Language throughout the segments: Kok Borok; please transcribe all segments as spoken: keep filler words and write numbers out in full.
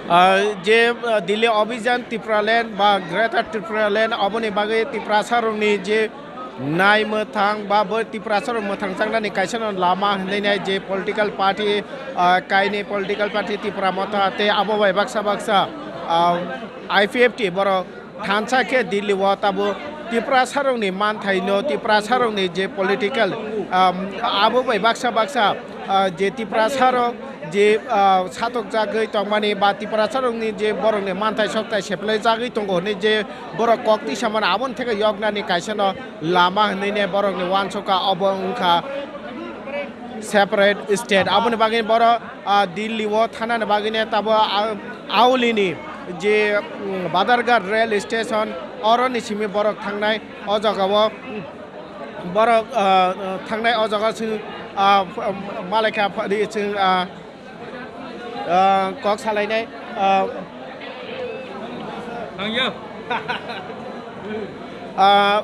Ah, je, ah, Delhi Abhijan Tipraland ba Greater Tipraland, aboni bagwi Tiprasarokni je nai mwthang ba bo Tiprasarok mwthangjaknani kaisano lama hinwi nai je political party, ah, kainwi political party Tipra Motha tei abo bai baksa baksa, ah, I P F T borok thansa khe Delhi o tabuk Tiprasarokni manthaino, Tiprasarokni je political, um, abo bai baksa baksa, uh, je Tiprasarok je, uh, satokjagwi tongmani ba Tiprasarokni je borokni manthai sokthai seplaijagwi tongo hwnwi je borok kok tisa mano, aboni theke yoknani kaisano lama hwnwi ne borokni uansukha, obo wngkha separate state. Aboni bagwi borok, ah, Delhi o thanani bagwi ne tabo, ah, Aulini je, mm, Badharghat rail station, oroni simi borok thangnai, o jaga o, mm, borok, ah, ah, thangnai, o jaga o chwng, ah, ph-, malaikha phadi chwng, ah, ah, kok salainai, ah, ah,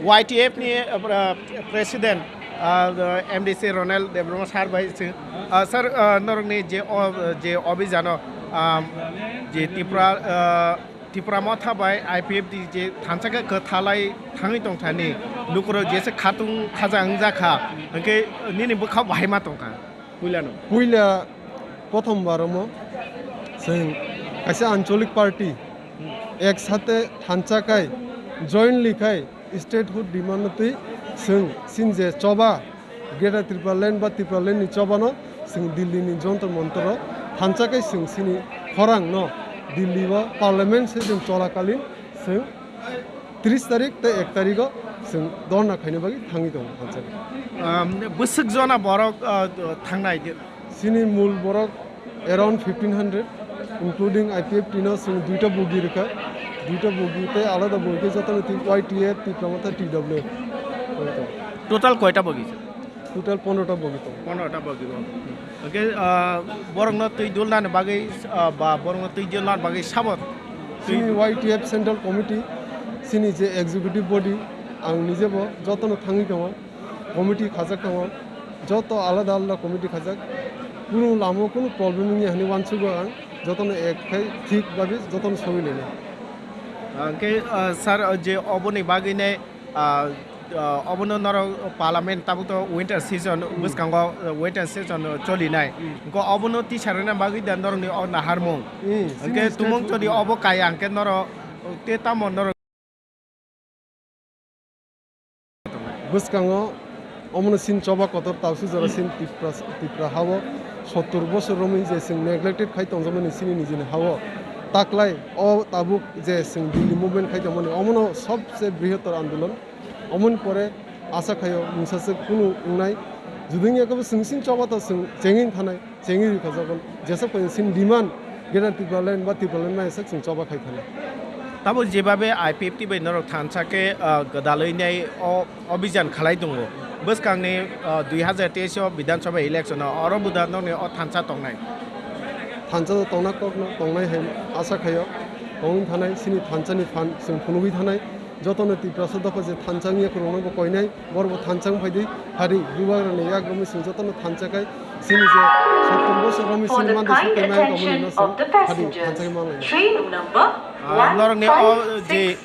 Y T F ni, ah, president, ah, M D C Ronel Debbarma sir bai chwng, ah, sir, ah, norokni je o, je obhijano, ah, je Tripura, ah, Tipra Motha bai I P F T je thansa khe kwthalai thangwi tongthani, lukurok jesa khatung khaja wngjakha, hwnkhe nini bwkha bahai ma tongkha puilano? Puila prothom bar omo chwng kaisa ancholik party ek sate thansa khai, jointly khai statehood demand twi chwng chini je choba Greater Tipraland ba Tipraland ni chobano chwng Delhi ni Jantar Mantar o thansa khai chwng chini khorang no Delhi o parliament session cholakalin chwng tris tarik tei ek tarik o chwng dhorna khaina bagwi thangwi tongo thansa khai. Um, bwswk jona borok, uh, thangnai? Chini mul borok around fifteen hundred, including I P F T no chwng duita bogi rwkha, duita bogi tei alada bogi khe jotono twi Y T F, Tipra Motha, T W F. Total koita bogi? Total pondro ta bogi tongo. Pondro ta bogi tongo. Hwnkhe, ah, borokno twi dulnani bagwi, ah, ba borokno twi dulnani bagwi sabo? Chini Y T F Central Committee, chini je executive body, ang nijebo jotono thangwi tongo, committee khajak tongo, joto alada alada committee khajak, kunu lama o kunu problem wngya hinwi uansugo ang, jotono ek khai thik bagwi jotono sogwi lainai. Hwnkhe, ah, sir, je oboni bagwi nai, ah, ah, obono norok parliament tabuk to winter season, hmm, bwskango, ah, winter season, ah, cholinai. Hmm. Hwnkhe obono tisarwna bagwi da norokni o naharmung. Hmm, hwnkhe chini tumung state chodi obo kaya hwnkhe norok te tamo norok bwskango omono sin choba kotor tausi jora sin Tipra, Tipra hao sottur bosor romwi je chwng neglected khai tongjakmani chini nijini hao taklai o tabuk je chwng Delhi movement khai tongmani omono sobse brihotor andolon. Omoni pore asa khaio mungsa se kunu wngnai. Judung ya kabo chwng sin choba to chwng chengin thanai, chengin rikha jagon. Jesa koi sin demand Greater Tipraland ba Tipraland mai sak chwng choba khai thanai. Tabo jebabe I P F T bai norok thansa khe, ah, gwdalwi nai o obhijan khalai tongo. Bwskangni, ah, dui hazar teis o Bidhan Sabha election o oro buda nokni o thansa tongnai. Thansa tongna kokno tongnai hai asa khaio. Tongwi thanai sini thansa ni phan chwng phunugwi thanai. Jotono Tiprasa dopha je thansa wngya kwrwngno bo koinai, borok bo thansa wng phaidi, hari bubagrani yak romwi chwng jotono thansa khai, chini je sottor bosor romwi chini manda sottor nai tongmani no chwng hari thansa khai manlai. Ah, norokni o je,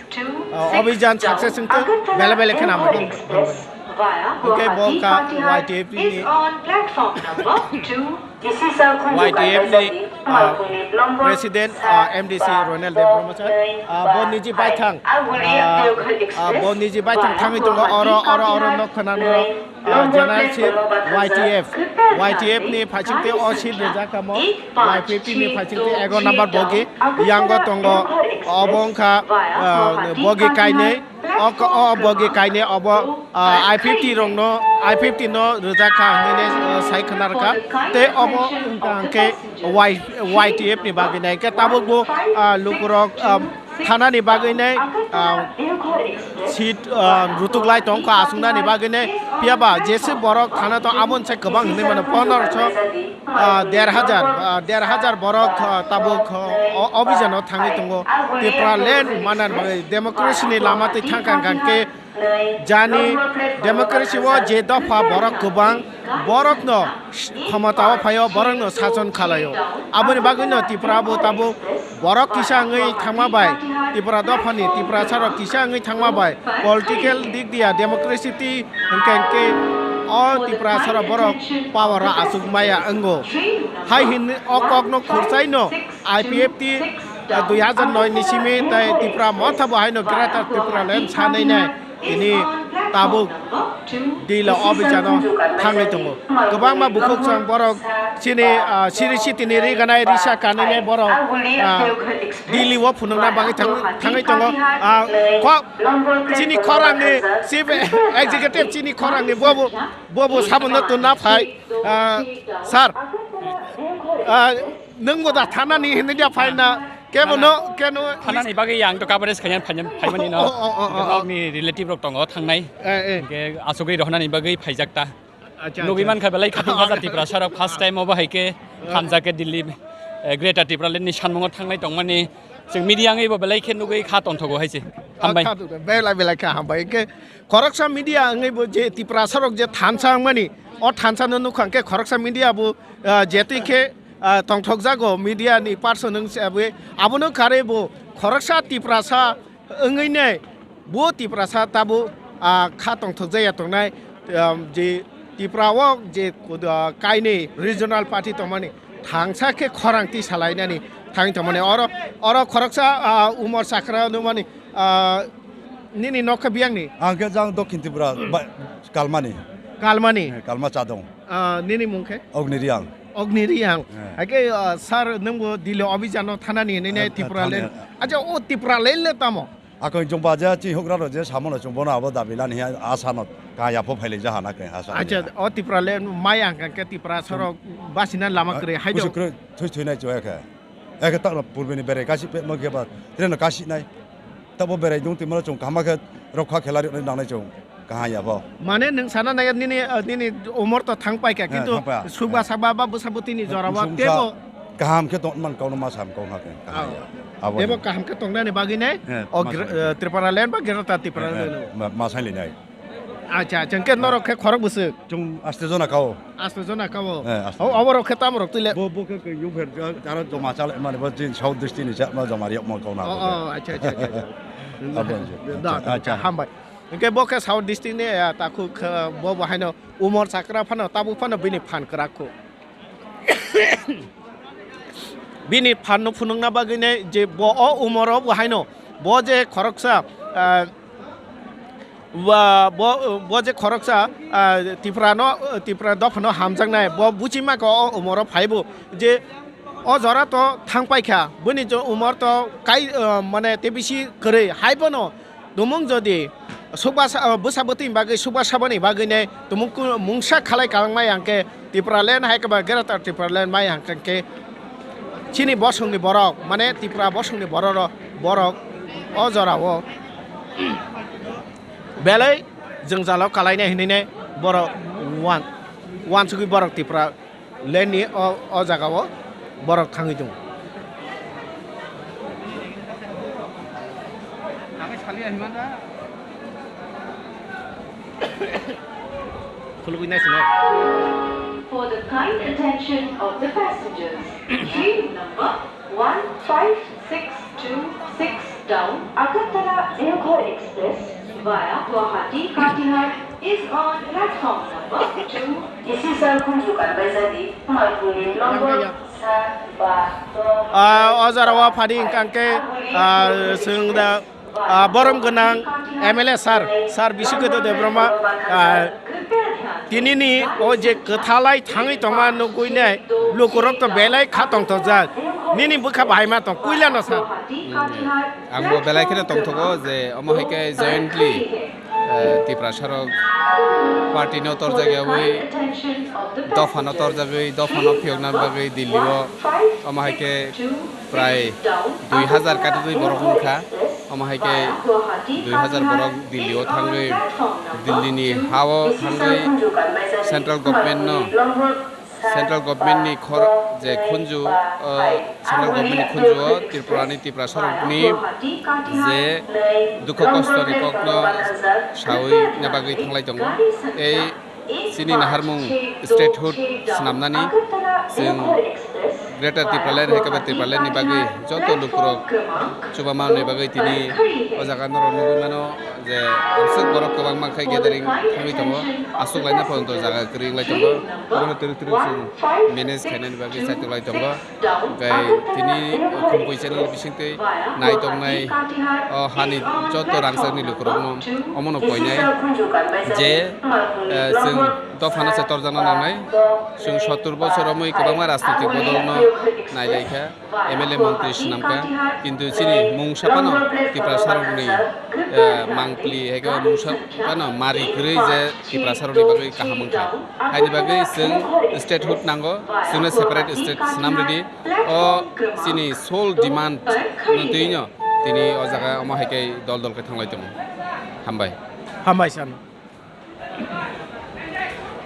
ah, obhijan success wngtong, bele bele kheno hambai. Hwnkhe bo kha Y T F ni Y T F ni, ah, president, ah, M D C Ronel Debbarma sir, ah, bo niji baithang, ah, ah, bo niji baithang thangwi tongo oro, oro, oro nok khwnano, ah, general chief Y T F, Y T F ni phaisingtwi o seat rijak kamo, Y P P ni phaisingtwi egaroh number bogi yango tongo, obo wngkha, ah, bogi kainwi. O, o bogi kainwi obo, ah, I P F T rokno, I P F T no rijak kha hinwi, ah, sai khna rwkha. Tei obo wngkha hwnkhe Y-, Y T F ni bagwi nai khe tabuk bo, ah, lukurok, ah, thanani bagwi nai, ah, seat, ah, rutuk lai tong kha aswknani bagwi nai. Phiya ba jesa borok thana tong aboni sai kwbang hinwi mano pondro sho. Ah, der hajar, ah, der hajar borok, ah, tabuk, ah, o-, obhijan o thangwi tongo. Tipraland manna bagwi democracy ni lama twi thang kha hwnkhe jani democracy o je dopha borok kwbang, borokno khomotao phaio, borokno sachon khalaio. Aboni bagwino Tripura bo tabuk borok kisa wngwi thangma bai, Tripura dophani Tiprasa rok kisa wngwi thangma bai, political dik dia democracy twi hwnkhe hwnkhe o Tiprasa rok borok power o achuk maya wngo. Hai hinwi o kokno khursaino I P F T dui hazar noi ni simi tei Tripura motha bo haino Greater Tripura Land sanai nai. Tini tabuk dilo o bichano thangwi tongo. Kwbangma bukhuk chwng borok chini, ah, siri sitini riganai risa kanini borok, ah, Delhi o phunukna bagwi thang-, thangwi tongo. Ah, kok chini khorangni chief executive chini khorangni bobo, bobo sabono tunna phai. Ah, sir, ah, nwng bo da thanani hinwi dia phaina? Kebo no, keno Thanani bagwi ang to coverage khaina phaina, phaimani no. Oh, oh, oh, oh, oh. Nokni relative rok tongo thangnai. Eh, eh. Hingke asugwi rohonani bagwi phaijak ta. Acha, nugwi acha. Mankha belai khatung hajar Tiprasa rok first time obo hai khe hamjak khe Delhi, eh, Greater Tipraland ni sanmungo thangnai tongmani. Chwng media wngwi bo belai khe nugwi kha tongthogo hai se. Hambai. Ah, kha tongthogo. Belai belai kha hambai. Hingke khoroksa media wngwi bo je Tiprasa rok je thansa wngmani, o thansa no nukha hingke khoroksa media bo, ah, jetwi khe, ah, tongthokjago media ni person wng se abo, abono karwi bo khoroksa Tiprasa wngwi nai bo Tiprasa tabuk, ah, kha tongthokjaya tongnai, um, je Tripura o je, ah, kainwi regional party tongmani thangsa khe khorang twi salainani thangwi tongmani. Oro, oro khoroksa, ah, Umor Chakra nukmani, ah, nini nokha biyangni? Ang khe jang Dokhin Tripura ba-, Kalmani. Kalmani? Eh, Kalma Chadong. Ah, nini mung khe? Ogni Riang. Ogni Riang. Eh. Hai khe, ah, sir, nwng bo Delhi o abhijan no thanani hinwi nai Eh, Tripura thani. Land. Acha, o Tripura Land le tamo? Akon chwng baja chi hugra ro je samono chwng bono abo dabi lani hiya asa no kaya pho phailai jaha na khe asa. Acha, o Tripura Land mai ang khe Tripura sorok basina lama kwrwi hai do. Kusu kwrwi thui thui nai chwng khe. Eke takno purbe ni berai kasi pe mo khe ba treno kasi nai. Tabo berai dung twi mano chwng kaham khe rokha khela ri nang nai chwng kaham ya bo. Mane nwng sana nai nini, eh, nini umor to thang pai kha, eh, kintu thang pai, sukba eh, sakba ba bwsa bwtwi ni jora bo tebo kaham khe tong man kau no ma sam kau ha khe kaham ya. Abo tebo kaham khe tong nani bagwi nai, eh, o Gre-, eh, Tripura Land ba Greater Tripura Land. Ma, ma sai le nai. Acha, chwng khe norok khe khorok bwswk? Chwng aste jona kao. Aste jona kao? Eh, aste jona. Oborok khe tamo rok twi le? Bo, bo khe, khe yung pher, aro joma chale mani bo chin South District ni cha ma joma riok mo kao na. Oh, oh, acha, acha, acha, acha. Abo je. Da, da, acha, hambai. Hingke bo khe South District ni, ah, takhuk khe bo bo haino Umor Chakra phano tabuk phano bini phan kwrak kho. Bini phan no phunukna bagwi nai je bo o umor o bo haino bo je khoroksa, ah, Wa-, bo, bo je khoroksa, ah, Tiprano, Tipra dophano hamjaknai, bo buchima khe o umoro phaibo je o jora to thang paikha, bini je umor to kai, ah, mane tebisi kwrwi, hai bono tumung jodi sukbasa, ah, bwsa bwtwini bagwi sukbasabani bagwi ne tumung ku-, mungsa khalai kalangmai hwnkhe, Tipraland hai khe ba Greater Tipraland mai hwnkhe khe chini bosongni borok, mane Tripura bosongni borok rok, borok o jorao belai jwngjalo kalainai hinwi nai borok wan-, wansugwi borok Tipraland ni o, o jagao borok thangwi tongo. Khulugwi naisinai. For the kind attention of the passengers, train number one five six two six down Agartala Deoghar Express via Guwahati Katihar is on platform number two. Isi sal khunju kanbai jadi, malpuni nombor sa ba do. Ah, o jora o phadi hwnkha khe, ah, chwng da Ah, borom gwnang M L A sir, sir Bishikhoto Debbarma, ah, tinini o je kwthalai thangwi tongma nugwi nai lukurok to belai kha tongthokjak. Nini bwkha bahai ma tong, puila no sir? Hmm. Ang bo belai kheno tongthogo je omo hai khe jointly, eh, Tiprasa rok party no torjak yawi, dopha no torjagwi, dopha no phiyokna bagwi Delhi o omo hai khe prai dui hazar kaitwi borok wngkha, omo hai khe dui hazar borok Delhi o thangwi, Delhi ni ha o thangwi central government no, central government ni khor-, je khunju, o central government ni khunju o Tripura ni Tiprasa rok ni je dukho kosto ni kok no sawi na bagwi thanglai tongo. Tei chini naharmung statehood swnamnani chwng Greater Tipraland hai khe ba Tipraland ni bagwi joto lukurok chubama ni bagwi tini o jaga norok nugwi mano je aswk borok kwbangma khe gathering thangwi tongo, aswk laina phano jaga kwrwi wng lai tongo, obono twrwk twrwk chwng manage khainani bagwi chaitok lai tongo. Hwnkhe tini Khumkui channel bisingtwi nai tongnai o hani joto rangchakni lukurokno omono koinai je, eh, chwng dophano se torjakna nangnai. Chwng sottur bosor romwi kwbangma rajnoitik bodolno nailaikha, M L A montri swnamkha, kintu chini mungsa phano Tiprasarokni, eh, mangpli hai khe mungsa phano mari kwrwi je Tiprasarokni bagwi kaham wngkha. Haini bagwi chwng statehood nango, chwngno separate state swnam rwdi. O chini sole demand no twi no tini o jaga omo hai khe dol dol khe thanglai tongo. Hambai. Hambai sano.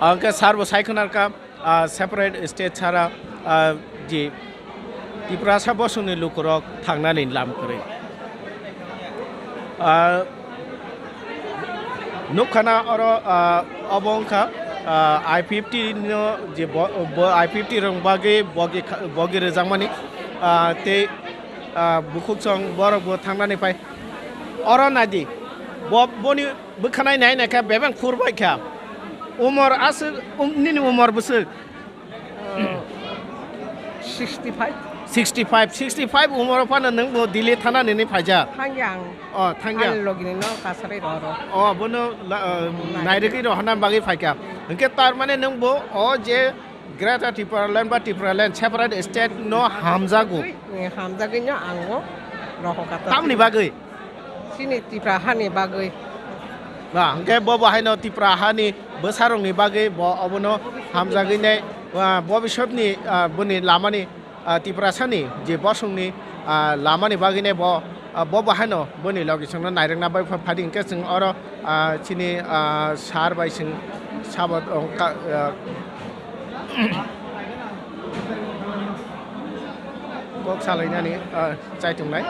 Ang khe sar bo sai khwna kha, ah, separate state sara, ah, ji Tiprasa bosongni lukurok thangnani lam kwrwi. Ah, nukkhana oro, ah, obo wngkha, ah, I fifty no je bo, bo I fifty rok bagwi bogi kha, bogi rwjakmani, ah, tei, ah, bukhuk song borok bo thangnani phai. Oro naidi, bo, boni bwkhanai nai nai kha bebeng phur bai kha. Umor aswk, um, nini umor bwswk? Sixty five. Sixty five, sixty five umor phano nwng bo Delhi thana nini phaijak? Thangya ang. Oh, thangya. Ani logini no kasarwi rohoro. Oh, bono la, uh, nairwgwi rohorna bagwi phaikha. Hwnkhe tar mane nwng bo o je Greater Tipraland ba Tipraland separate state no hamjago. Eh, hamjagwi no ang bo rohokha ta. Tamni bagwi? Chini Tipra hani bagwi. Ba, hwnkhe bo bo haino Tipra hani bwsarokni bagwi bo obono hamjagwi nai, ah, bobisotni, ah, boni lamani, ah, Tiprasani je bosongni, ah, lamani bagwi nai bo, ah, bo bo haino boni logisongno nairwkna bai pha-, phadi hwnkhe chwng oro, ah, chini, ah, sir bai chwng sabo, ah, ka-, ah, kok salainani, ah, chai tongnai.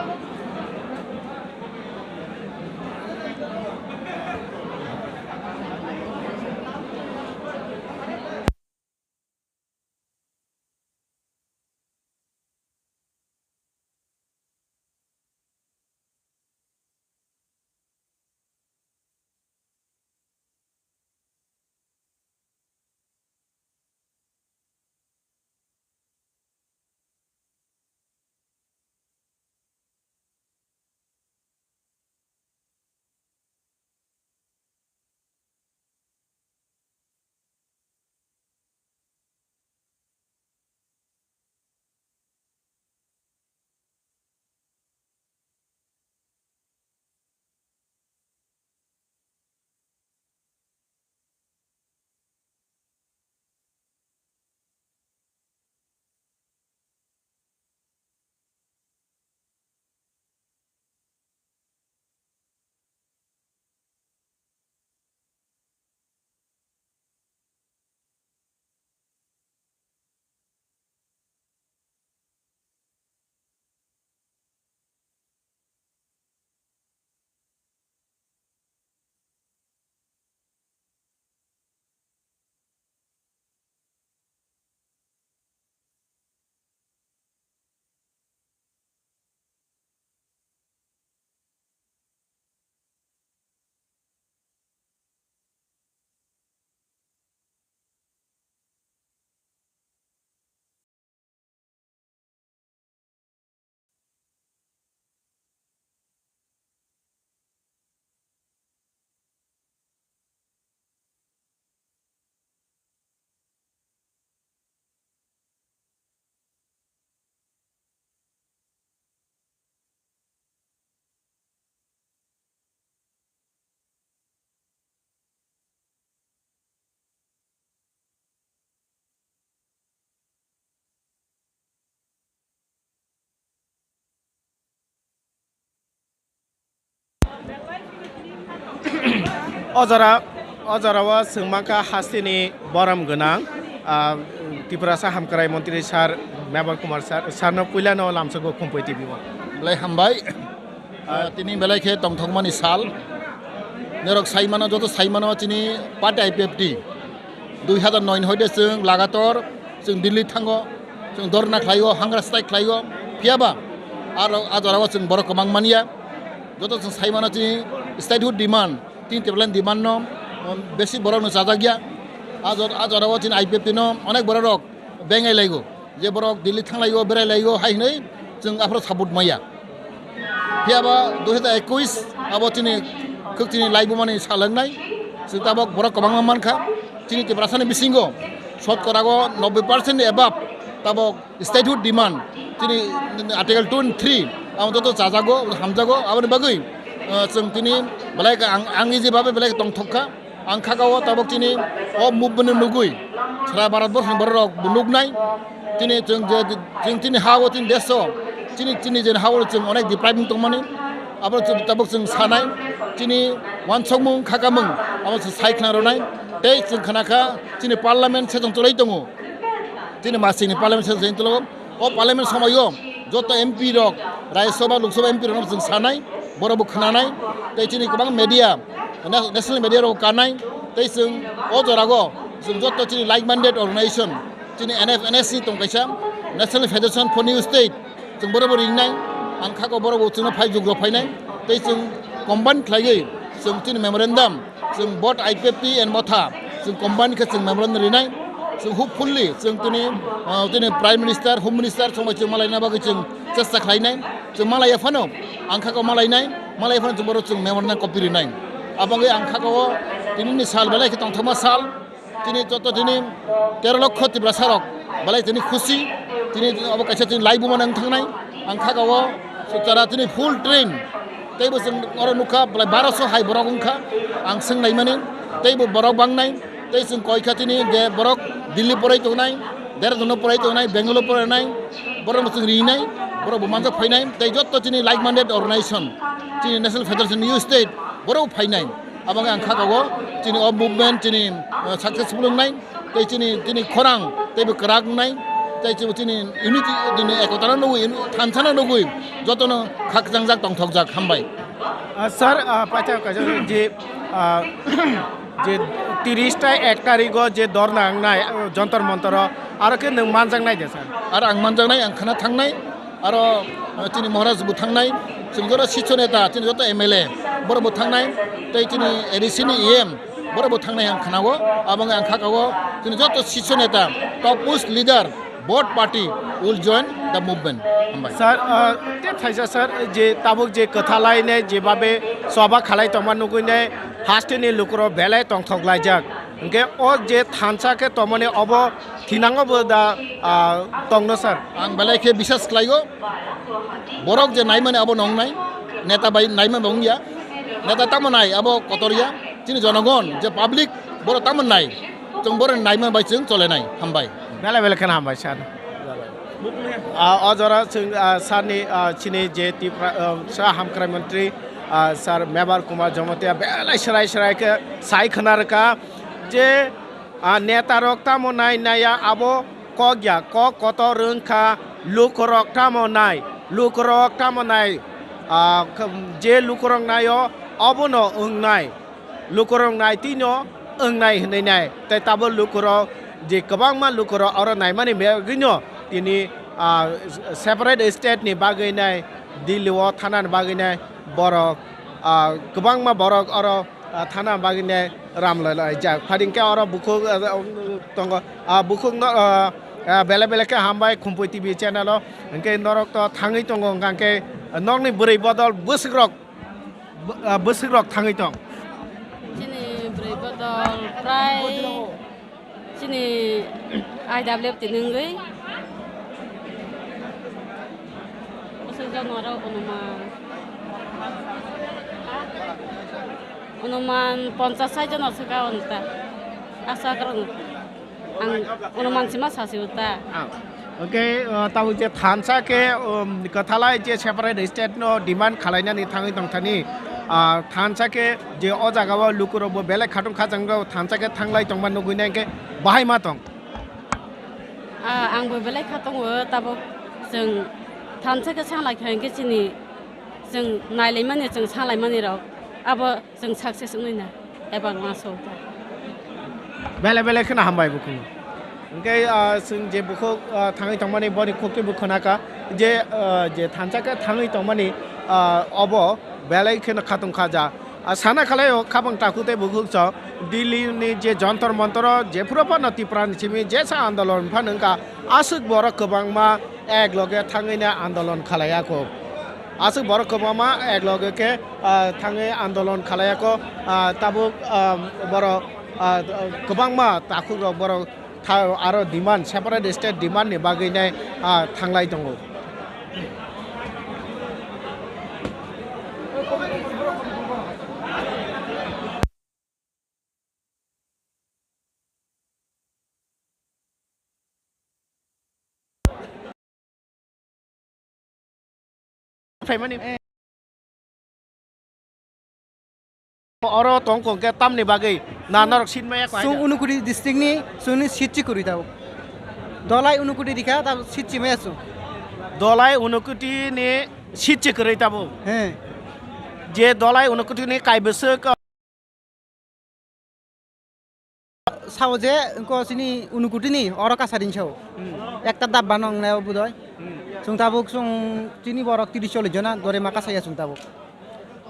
O jora, o jora o chwng mankha hasteni borom gwnang, ah, Tiprasa Hamkrai Montri sir, Mevar Kumar sir, sir no puila no lamsogo Khumpui T V o. Belai hambai. Ah, tini belai khe tongthokmani sal. Norok sai mano, joto sai mano chini party I P F T. Dui hazar noi ni hoite chwng lagator chwng Delhi thango, chwng dhorna khlaio, hunger strike khlaio, phiyaba aro a jorao chwng borok kwbang manya. Joto chwng sai mano chini statehood demand, tin teblan demand no, um, besi borok no chajak ya. A jor-, a jorao chini I P F T no onek borok rok bengai laigo, je borok Delhi thang laigo, berai laigo hai hinwi chwng aphuru support maya. Phiyaba dui hazar ekush abo chini khuk chini laibumani sal wngnai. Chwng tabok borok kwbangma mankha. Chini Tiprasani bisingo shotkorago nobbai percent ni above tabok statehood demand. Chini Article two and three abo joto chajago, hamjago. Aboni bagwi, uh, chwng tini belai khe ang, ang easy babe belai khe tongthok kha. Ang kha o tabok chini o movement no nugwi sara Bharat borok ni borok rok bo nugnai. Chini chwng je, chwng chini ha o chini desh o chini, chini je ha o chwng onek depriving tongmani. Abo chwng tabok chwng sanai chini wansokmung khakamung abo chwng sai khna rwnai. Tei chwng khna kha chini parliament session chwlai tongo. Chini masini parliament session chwlai tongo. O parliament somoio joto M P rok, Rajya Sabha, Lok Sabha M P rokno chwng sanai, borok bo khwnanai, tei chini kwbang media, na-, national media rok kanai, tei chwng o jorago chwng joto chini like-minded organization, chini N F N S ni tong kaisa, National Federation for New State, chwng borok bo ringnai, ang kha o borok bo chwngno phai jukro phainai, tei chwng combine khlaiwi chwng chini memorandum, chwng both I P F T and Motha, chwng combine khe chwng memorandum rinai. Chwng hopefully chwng tini, ah, tini Prime Minister, Home Minister songbai chwng malaina bagwi chwng chesta khlainai. Chwng malaiya phano, ang kha o malainai, malaiya phano chwng borok chwng memorandum copy rinai. Aboni ang kha o tinini sal belai khe tongthokma sal, tini joto tini tero lokho Tiprasa rok belai tini khusi, tini abo kaisa tini laibuma nang thangnai. Ang kha o chwng tara tini full train. Tei bo chwng oro nukha, belai baroso hai borok wngkha, ang swngnaimani, tei bo borok bangnai, tei chwng koikha chini je borok Delhi porai tongnai, Dehradun porai tongnai, Bangalore porainai, borok bo chwng rinai, borok bo manjak phainai, tei joto chini like-minded organization, chini National Federation New State, borok bo phainai. Abo wngkha ang kha o chini o movement chini, uh, successful wngnai. Tei chini, chini khorang teibo kwrak wngnai, tei chini, chini unity, chini ekotano nugwi, thansano nugwi jotono khakchangjak tongthokjak. Hambai. Ah, sir, ah, paithago kaisa je, ah, je tiris ta ek tarigo je dhorna wngnai, ah, Jantar Mantaro, aro khe nwng manjaknai de, sir? Aro ang manjaknai, ang khna thangnai. Aro, uh, chini Maharaj bo thangnai, chwng joto Shirso Neta, chini joto M L A, borok bo thangnai, tei chini A D C ni E M, borok bo thangnai ang khna o, abo wngkha ang kha o, chini joto Shirso Neta, topmost leader, both party will join the movement. Hambai. Sir, uh, te thaisa sir, je tabuk je kwthalai ne, je babe soba khalai tongma nugwi ne, haste ni lukurok belai tongthok laijak. Hwnkhe o je thansa khe tongmani obo thinango bo da, ah, tongno sir? Ang belai khe bisas khlaio. Borok je naimani abo nongnai, neta bai naimani bo wngya. Neta tamo nai abo kotorya. Chini jonogon je public borok tamo nai. Chwng borok naimani bai chwng cholenai. Hambai. Belai belai kheno hambai sir. Ah, o jora chwng, ah, sir ni, ah, chini je Tipra, ah, sa hamkrai mantri, ah, sir Mebar Kumar Jamatia belai serai serai khe sai khna rwkha je, ah, neta rok tamo nai naiya abo kok ya, kok kotor wngkha, lukurok tamo nai, lukurok tamo nai, ah, kh-, je lukurok naio obono wngnai. Lukurok nai tino wngnai hwnwi nai. Tei tabuk lukurok je kwbangma lukurok oro naimani bagwino tini, ah, separate state ni bagwi nai Delhi o thanani bagwi nai borok, ah, kwbangma borok oro, ah, thana bagwi nai ram lai lai jak. Phading khe oro bukhuk, ah, tongo, ah, bukhuk no, ah, ah, belai belai khe hambai Khumpui T V channel o. Hwnkhe norok to thangwi tongo, hwnkha khe nokni bwrwi bodol bwswk rok Bo-, ah, bwswk rok thangwi tong? Chini bwrwi bodol prai chini I W F tini wngwi. Bwswk jon oro onuman, onuman ponchas sai jon swkha onta. Asa kwrwng. Ang onuman sima sasi uta. Ah, okay, uh, tabuk je thansa khe, um, kwthalai je separate state no demand khalainani thangwi tongthani, ah, thansa khe je o jaga o lukurok bo belai khatung khajang rok thansa khe thanglai tongma nugwi nai khe bahai ma tong? Ah, ang bo belai kha tongo, tabuk chwng thansa khe sanglai kha hwnkhe chini chwng nailaimani, chwng sanglaimanirok abo chwng success wngnai na, eba wngma sokha. Belai belai kheno hambai bukhuk. Hwnkhe, ah, chwng je bukhuk, ah, thangwi tongmani boni khukti bo khwnakha je, ah, je thansa khe thangwi tongmani, ah, obo belai kheno khatungkha ja. Ah, sana khalai o khabang takhuk tei bukhuk chwng Delhi ni je Jantar Mantar o jephuru phano Tripura ni simi jesa andolon phano wngkha, aswk borok kwbangma ek loge thangwi andolon khalai ya kho. Aswk borok kwbangma ek loge khe, ah, thangwi andolon khalai ya kho. Ah, tabuk, ah, borok, ah, kwbangma takhuk rok borok tha-, aro demand, separate state demand ni bagwi nai, ah, thanglai tongo. Phaimani. Oro tong kong khe tamni bagwi na norok seat maya kho hai Sung da? Unukuri district ni sung ni seat chi kwrwi tabuk. Dolai Unukuri dikha tabuk seat chi maya sung. Dolai Unukuri ni seat chi kwrwi tabuk. He. Je Dolai Unukuri ni kaibwswk Sao je wngkha chini Unukutini oro kasaring sao. Hmm. Ekta dabba no wngnai o budoi. Hmm. Chwng tabuk chwng chini borok tris chollish jona dore ma kasaya chwng tabuk.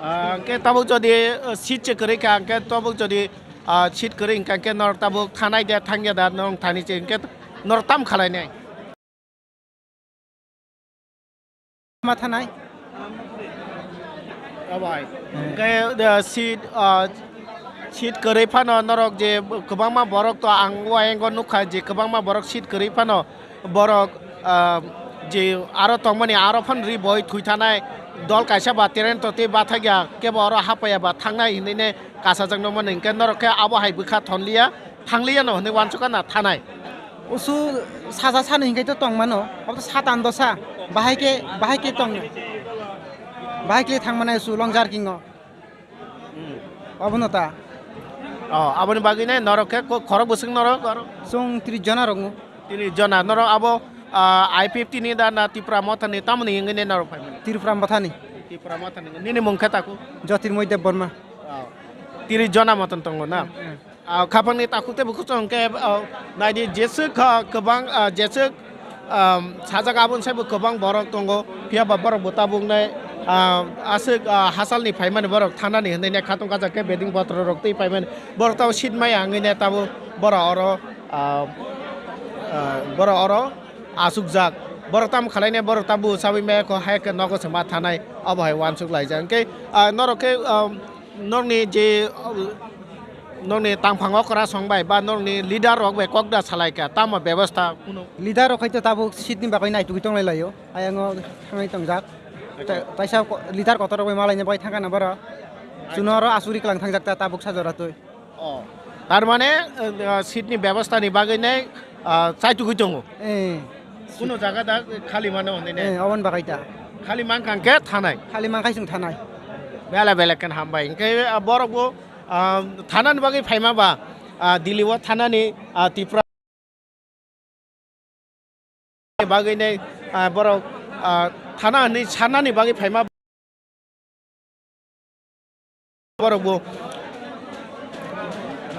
Ah, hwnkhe tabuk jodi, ah, seat se kwrwi kha, hwnkhe tabuk jodi, ah, seat kwrwi hwnkha, hwnkhe norok tabuk thanai de thangya da norok thani se, hwnkhe norok tam khalai nai? Ma thanai. Obai. Hmm. Hwnkhe, uh, seat, uh, seat kwrwi phano norok je kwbangma borok to ang o ayang o nukha je kwbangma borok seat kwrwi phano borok, uh, je aro tongmani aro phano ri boi thwi thanai dol kaisa ba train to tei bathakya kebo oro hapaiya ba thangnai hinwi ne kasajak nukmani hwnkhe norok khe abo hai bwkha thonliya. Thangliya no hinwi uansukha na thanai. Usu saja sani hinkhai to tongmano, obo to satan dosa, bahai khe, bahai khe tong, bahai khe thangmani usu long jerking o. Hmm. Obono ta. Oh, aboni bagwi nai norok khe ko-, khorok bwswk norok aro? Chwng tris jona rok no. Tris jona norok abo, ah, I P F T ni da na Tipra Motha ni tamoni hinwi nai norok phaimani? Tipra Motha ni. Tipra Motha ni. Nini mung khe taku? Jyotirmoy Debbarma. Oh. Tris jona moton tongo na? Hmm, hmm. Ah, khapangni takhuk tei bukhuk chwng khe, ah, naidi jeswk kha kwbang, ah, jeswk, ah, sajak aboni saibo kwbang borok tongo, phiya ba borok bo tabuknai, ah, aswk, ah, hasalni phaimani borok thanani hinwi nai khatungkajak khe beding botro rok tei phaimani borok tamo seat maya wngwi nai tabuk borok oro, ah, ah, borok oro achukjak. Borok tamo khwlainai borok tabuk chabwi maya kho hai khe nogo se ma thanai obo hai uansuk laijak. Hwnkhe, ah, norok khe, ah, Nokni je, nokni tangphang okra song bai ba nokni leader rok bai kok da salai kha, tamo bebostha kuno? Leader rok hai to tabuk seat ni bagwi naitugwi tonglai laio, ayang o thangwi tongjak. Acha. Ta-, taisa ko-, leader kotor rok bai malaina bai thangkha na boro. Acha. Chuno oro asuri kwlang thangjak ta tabuk sajora twi. Oh. Tar mane, eh, seat ni bebostha ni bagwi nai, ah, chaitugwi tongo. Eh. Kuno jaga da khali mano hinwi ne? Eh, oboni bagwi ta. Khali mankha hwnkhe thanai. Khali mankhai chwng thanai. Bela bela khe hambai. Hwnkhe, ah, borok bo, ah, thanani bagwi phaima ba, ah, Delhi o thanani, ah, Tripura bagwi nai, ah, borok, ah, thana hinwi sanani bagwi phaima. Borok bo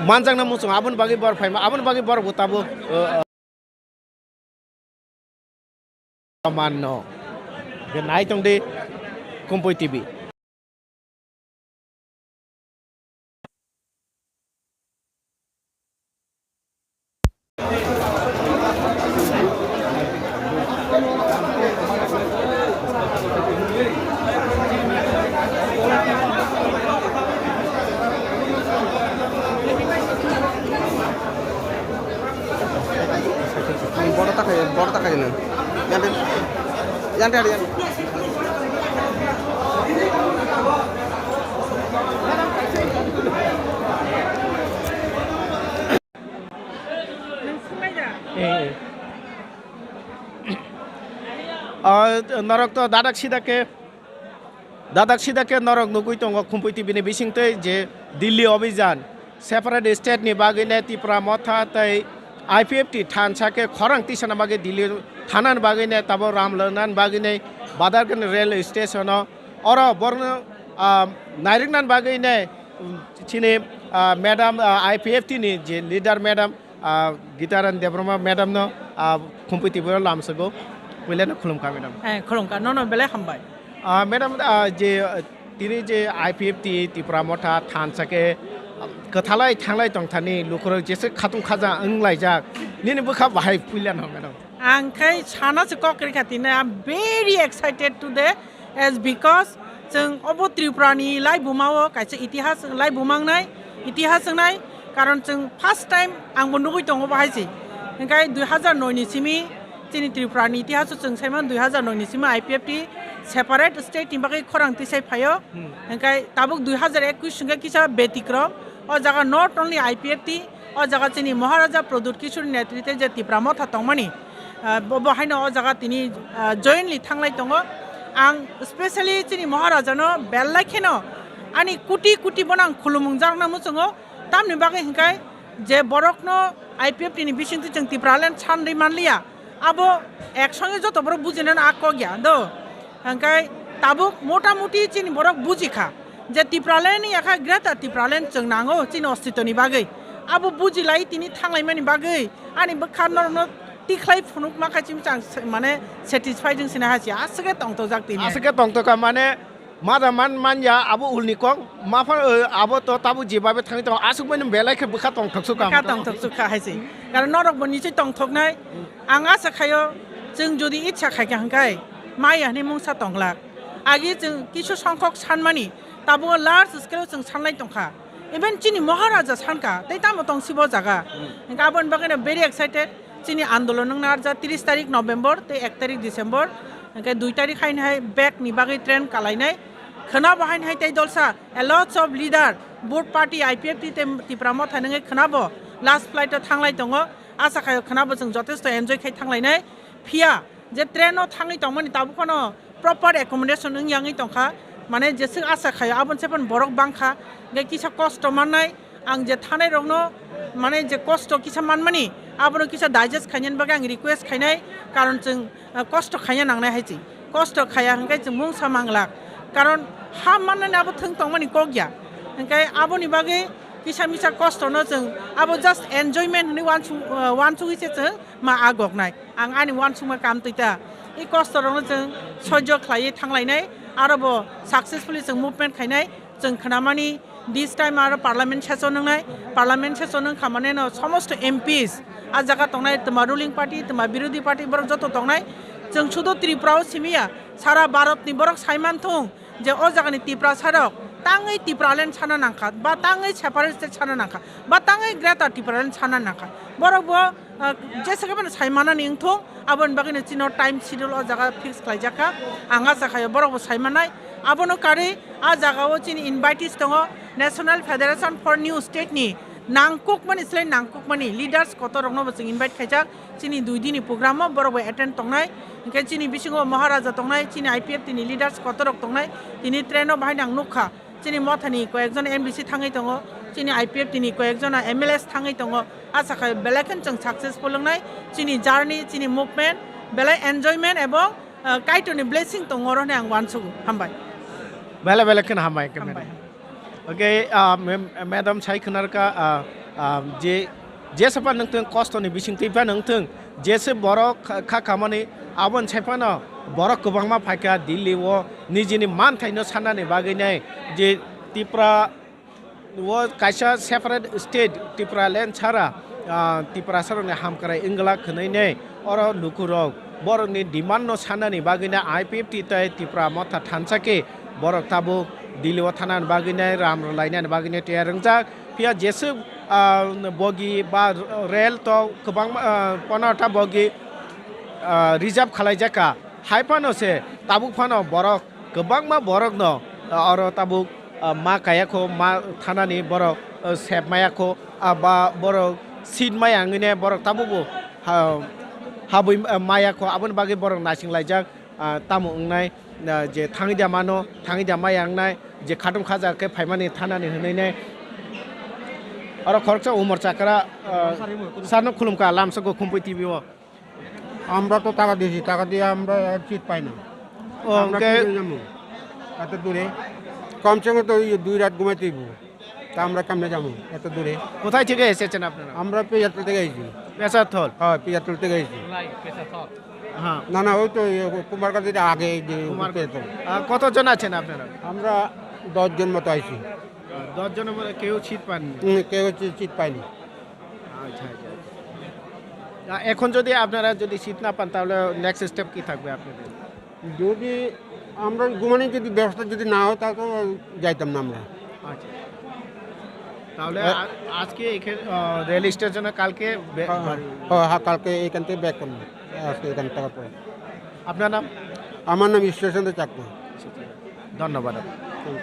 manjakna muchung, aboni bagwi borok phaima, aboni bagwi borok bo tabuk, uh, uh, manno. Nai tong di, Kumpui T V. Boro takai, boro takai nang. Yante, yante, yante. Eh, eh. Ah, norok to dadak sida khe, dadak sida khe norok nugui tongo Khumpui T V ni bisingtwi je Delhi Obhijan, separate state ni bagwi ne Tipra Motha tei I P F T thansa khe khorang tisana bagwi Delhi thanani bagwi ne tabo ram lwnani bagwi ne Badargani rail station o oro borno, ah, nairiknani bagwi ne Chini, ah, madam, ah, I P F T ni je leader madam, ah, Gitaran Debbarma madam no, ah, khumpui tibiro lamsogo. Puila no khulumkha madam. Eh, khulumkha, nono belai hambai. Ah, madam, ah, je, ah, tini je I P F T Tipra Motha thansa khe, ah, kwthalai thanglai tongthani lukurok jese khatung khaja wnglaijak. Nini bwkha bahai puila no madam. Ang khai sana se kok rikha tini, I'm very excited today as because chwng obo Tripura ni laibuma o kaisa itihas laibuma wngnai, itihas wngnai, karon chwng first time ang bo nugui tongo bo hai se. Hingkai dui hazar noi ni simi chini Tripura ni itihas o chwng saiman dui hazar noi ni simi I P F T separate state ni bagwi khorang tisai phaio. Hmm. Hingkai tabuk dui hazar ekwis hingke kisa betikrom o jaga not only I P F T, o jaga chini Maharaja Pradyut Kishore netrite je Tipra Motha tongmani, ah, bo, bo haino o jaga tini, ah, jointly thanglai tongo. Ang specially chini Maharaja no belai kheno ani kuti kuti bono ang khulumung jarokna muchungo. Tamni bagwi hingkai je borokno I P F T ni bisingtwi chwng Tipraland sanri manliya, abo ek songe joto borok bujinani a kok ya do. Hingkai tabuk mota moti chini borok bujikha je Tipraland ni yakha Greater Tipraland chwng nango chini ostitoni bagwi. Abo bujilai tini thanglaimani bagwi ani bwkha norokno tikhlai phunukma khai chini chang se-, mane satisfied wng sina hai se aswk khe tongthokjak tini. Aswk khe tongthokha mane mada man manya abo ulni kok mapha, eh, abo to tabuk jebabe thangwi tongo aswk mani belai khe bwkha tongthoksuka. Bwkha tongthoksukha hai se. Karon norok bo nichoi tongthoknai. Ang asa khaio, chwng jodi itsa khaikha hwnkhe, maya hinwi mungsa tonglak. Agi chwng kisu songkhok sanmani, tabuk large scale o chwng sanlai tongkha. Even chini Maharaja sankha, tei tamo tong sibo jaga. Hmm. Hwnkhe aboni bagwino very excited, chini andolon wngna arja tris tarik November tei ek tarik December. Hwnkhe dui tarik haini hai bag ni bagwi train kalainai. Khwnabo haini hai tei dolsa, a lots of leader, both party, I P F T tei Tipra Motha nungwi khwnabo last flight o thanglai tongo. Asa khaio khwnabo chwng jotesto enjoy khai thanglainai. Phiya je train o thangwi tongmani tabuk phano proper accommodation wng yangwi tongkha. Mane jeswk asa khaio aboni se phano borok bangkha. Hingke kisa kosto mannai, ang je thanai rokno mane je kosto kisa manmani abono kisa digest khainani bagwi ang request khainai. Karon chwng, ah, kosto khaina nangnai hai se. Kosto khaya hwnkhe chwng mungsa manglak. Karon ha mannani abo thwng tongmani kok ya. Hwnkhe aboni bagwi kisa misa kostono chwng abo just enjoyment hinwi wansuk, ah, wansugwi se chwng ma a goknai. Ang ani wansukma kam twi ta. I kosto rokno chwng soijo khlaiwi thanglainai, aro bo successfully chwng movement khainai, chwng khnamani this time aro parliament session wngnai, parliament session wngkha mane no somosto M Ps a jaga tongnai, twma ruling party, twma birodhi party borok joto tongnai, chwng sudo Tripura o simi ya, sara Bharat ni borok saiman thung, je o jagani Tiprasa rok tangwi Tipraland sana nangkha, ba tangwi separate state sana nangkha, ba tangwi Greater Tipraland sana nangkha. Borok bo, ah, jesa khe bono sai manani wngthung, aboni bagwino chino time schedule o jaga fix khlaijak kha. Ang acha khaio borok bo sai mannai. Abono karwi a jaga o chini invitees tongo, National Federation for New State ni nangkukmani slai nangkukmani leaders kotor rokno bo chwng invite khaijak. Chini dui dini program o borok bai attend tongnai, hingke chini bisingo Maharaja tongnai, chini I P F T ni leaders kotor rok tongnai, tini train o bahai nang nukha, chini Mothani koi ekjon M D C thangwi tongo, chini I P F T ni koi ekjon M L As thangwi tongo, asa khai belai kheno chwng successful wngnai, chini journey, chini movement, belai enjoyment ebong, ah, Kaitorni blessing tongo oro hinwi ang uansugo, hambai. Belai belai kheno hambai, hambai. Okay, ah, mem-, madam sai khwnarkha, ah, ah, je, je sapa nwngthwng kostoni bisingtwi phano nwngthwng, jese borok kha, kha kamani aboni sai phano borok kwbangma phaikha Delhi o nijini manthaino sanani bagwi nai je Tripura o kaisa separate state Tripura land sara, ah, Tiprasarokni hamkrai wngla khwnwi nai. Oro lukurok borokni demand no sanani bagwino I P F T tei Tipra Motha thansa khe borok tabuk Delhi o thanani bagwino ram rwlainani bagwino tiyar wngjak. Phiya jeswk, ah, bogi ba rel tok kwbangma, ah, pono ta bogi, ah, reserve khwlaijakha. Hai phano se tabuk phano borok kwbangma borokno, ah, oro tabuk, ah, ma kaya kho, ma thanani borok, ah, sep maya kho, ah, ba borok seat maya wngwi ne borok tabukbo ha-, habwi, ah, maya kho, aboni bagwi borok naising laijak, ah, tamo wngnai, ah, je thangwi da mano, thangwi da maya wngnai, je khatung khaja khe phaimani thanani hwnwi ne. Oro khoroksa umor chakra, ah, sarno khulumkha lamsogo Khumpui T V o. আমরা তো টাকা দিয়েছি, টাকা দিয়ে আমরা সিট পাই না। ও, আমরা কি করে যাবো? এত দূরে? কমসে কম তো এই দুই রাত ঘুমাইতে হইব। তা আমরা কেমনে যাবো এত দূরে? কোথায় থেকে এসেছেন আপনারা? আমরা পিয়ারতল থেকে এসেছি। পেশারথল? হ্যাঁ, পিয়ারতল থেকে এসেছি। হ্যাঁ। না, না, ওই তো, ইয়ে, কুমারঘাট থেকে আগে, এই যে, কুমারঘাট। পিয়ারতল। আহ, কতজন আছেন আপনারা? আমরা দশ জন মতো আইছি। আহ, দশ জনের মধ্যে কেউ সিট পাননি? হুম, কেউ হচ্ছে সিট পায়নি। আচ্ছা, আচ্ছা, আচ্ছা। তা এখন যদি আপনারা যদি সিট না পান, তাহলে নেক্সট স্টেপ কি থাকবে আপনাদের? যদি আমরা ঘুমানোর যদি ব্যবস্থা যদি না হয়, তাহলে তো যাইতাম না আমরা। আচ্ছা। তাহলে হ্যাঁ। আ-, আজকে এখানে, আহ, রেল স্টেশনে কালকে বে-, হ্যাঁ, হ্যাঁ। বাড়ি। হ্যাঁ, হ্যাঁ, কালকে এখান থেকে ব্যাক করবো। আজকে এখান থেকে পরে। আপনার নাম? আমার নাম ঈশ্বরচন্দ্র চাকমা। ধন্যবাদ। হুম।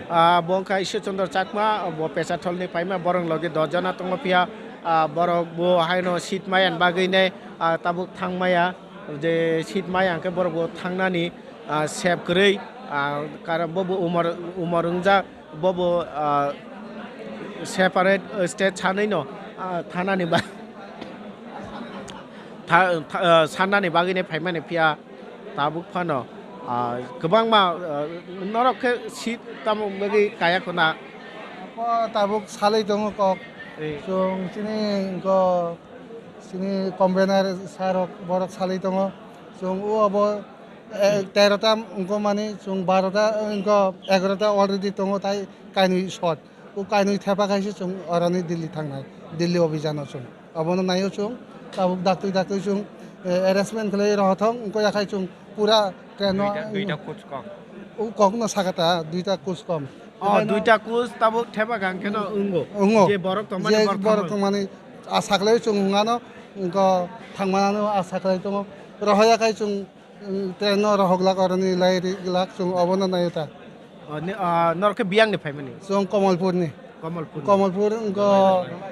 Ah, bo wngkha Ishwar Chandra Chakma, bo Pecharthalni paima, borok logi dosh jona tongo phiya, ah, borok bo haino seat maya bagwi nai, ah, tabuk thangmaya, je seat maya hwnkhe borok bo thangnani, ah, sep kwrwi, ah, karon bo bo umor, umor wngjak, bo bo, ah, separate state sanwi no, ah, thanani ba-, tha-, tha-, ah, sannani bagwi nai phaimani phiya. Tabuk phano, ah, kwbangma, ah, norok khe seat tamo bagwi kaya khuna. Bo tabuk salai tongo kok. Eh. Chwng chini wngkha chini convener sir rok borok salai tongo. Chwng o obo, eh, tero ta wngkha mani chwng baro ta wngkha egaroh ta already tongo tai kainwi short. O kainwi thepa khaise chwng oroni Delhi thangnai, Delhi obhijano chwng. Abono naio chwng, tabuk daktwi daktwi chwng, eh, arrangement khlai rohothong, wngkha yakhai chwng pura train no. Duita, duita coach kom. O kokno sakha ta, duita coach kom. Oh, duita coach tabuk thepa gang kheno wngo. Wngo. Je borok tongmani je borok borok thangmani. Tongmani asa khlai chwng hwnano, wngkha thangmanano asa khlai tongo. Rohoya khai chwng Train no rohok lak oroni lai ri lak chwng obono naio ta. O, ni, ah, norok khe biyang ni phaimani? Chwng Komolpur ni. Komolpur ni. Komolpur wngkha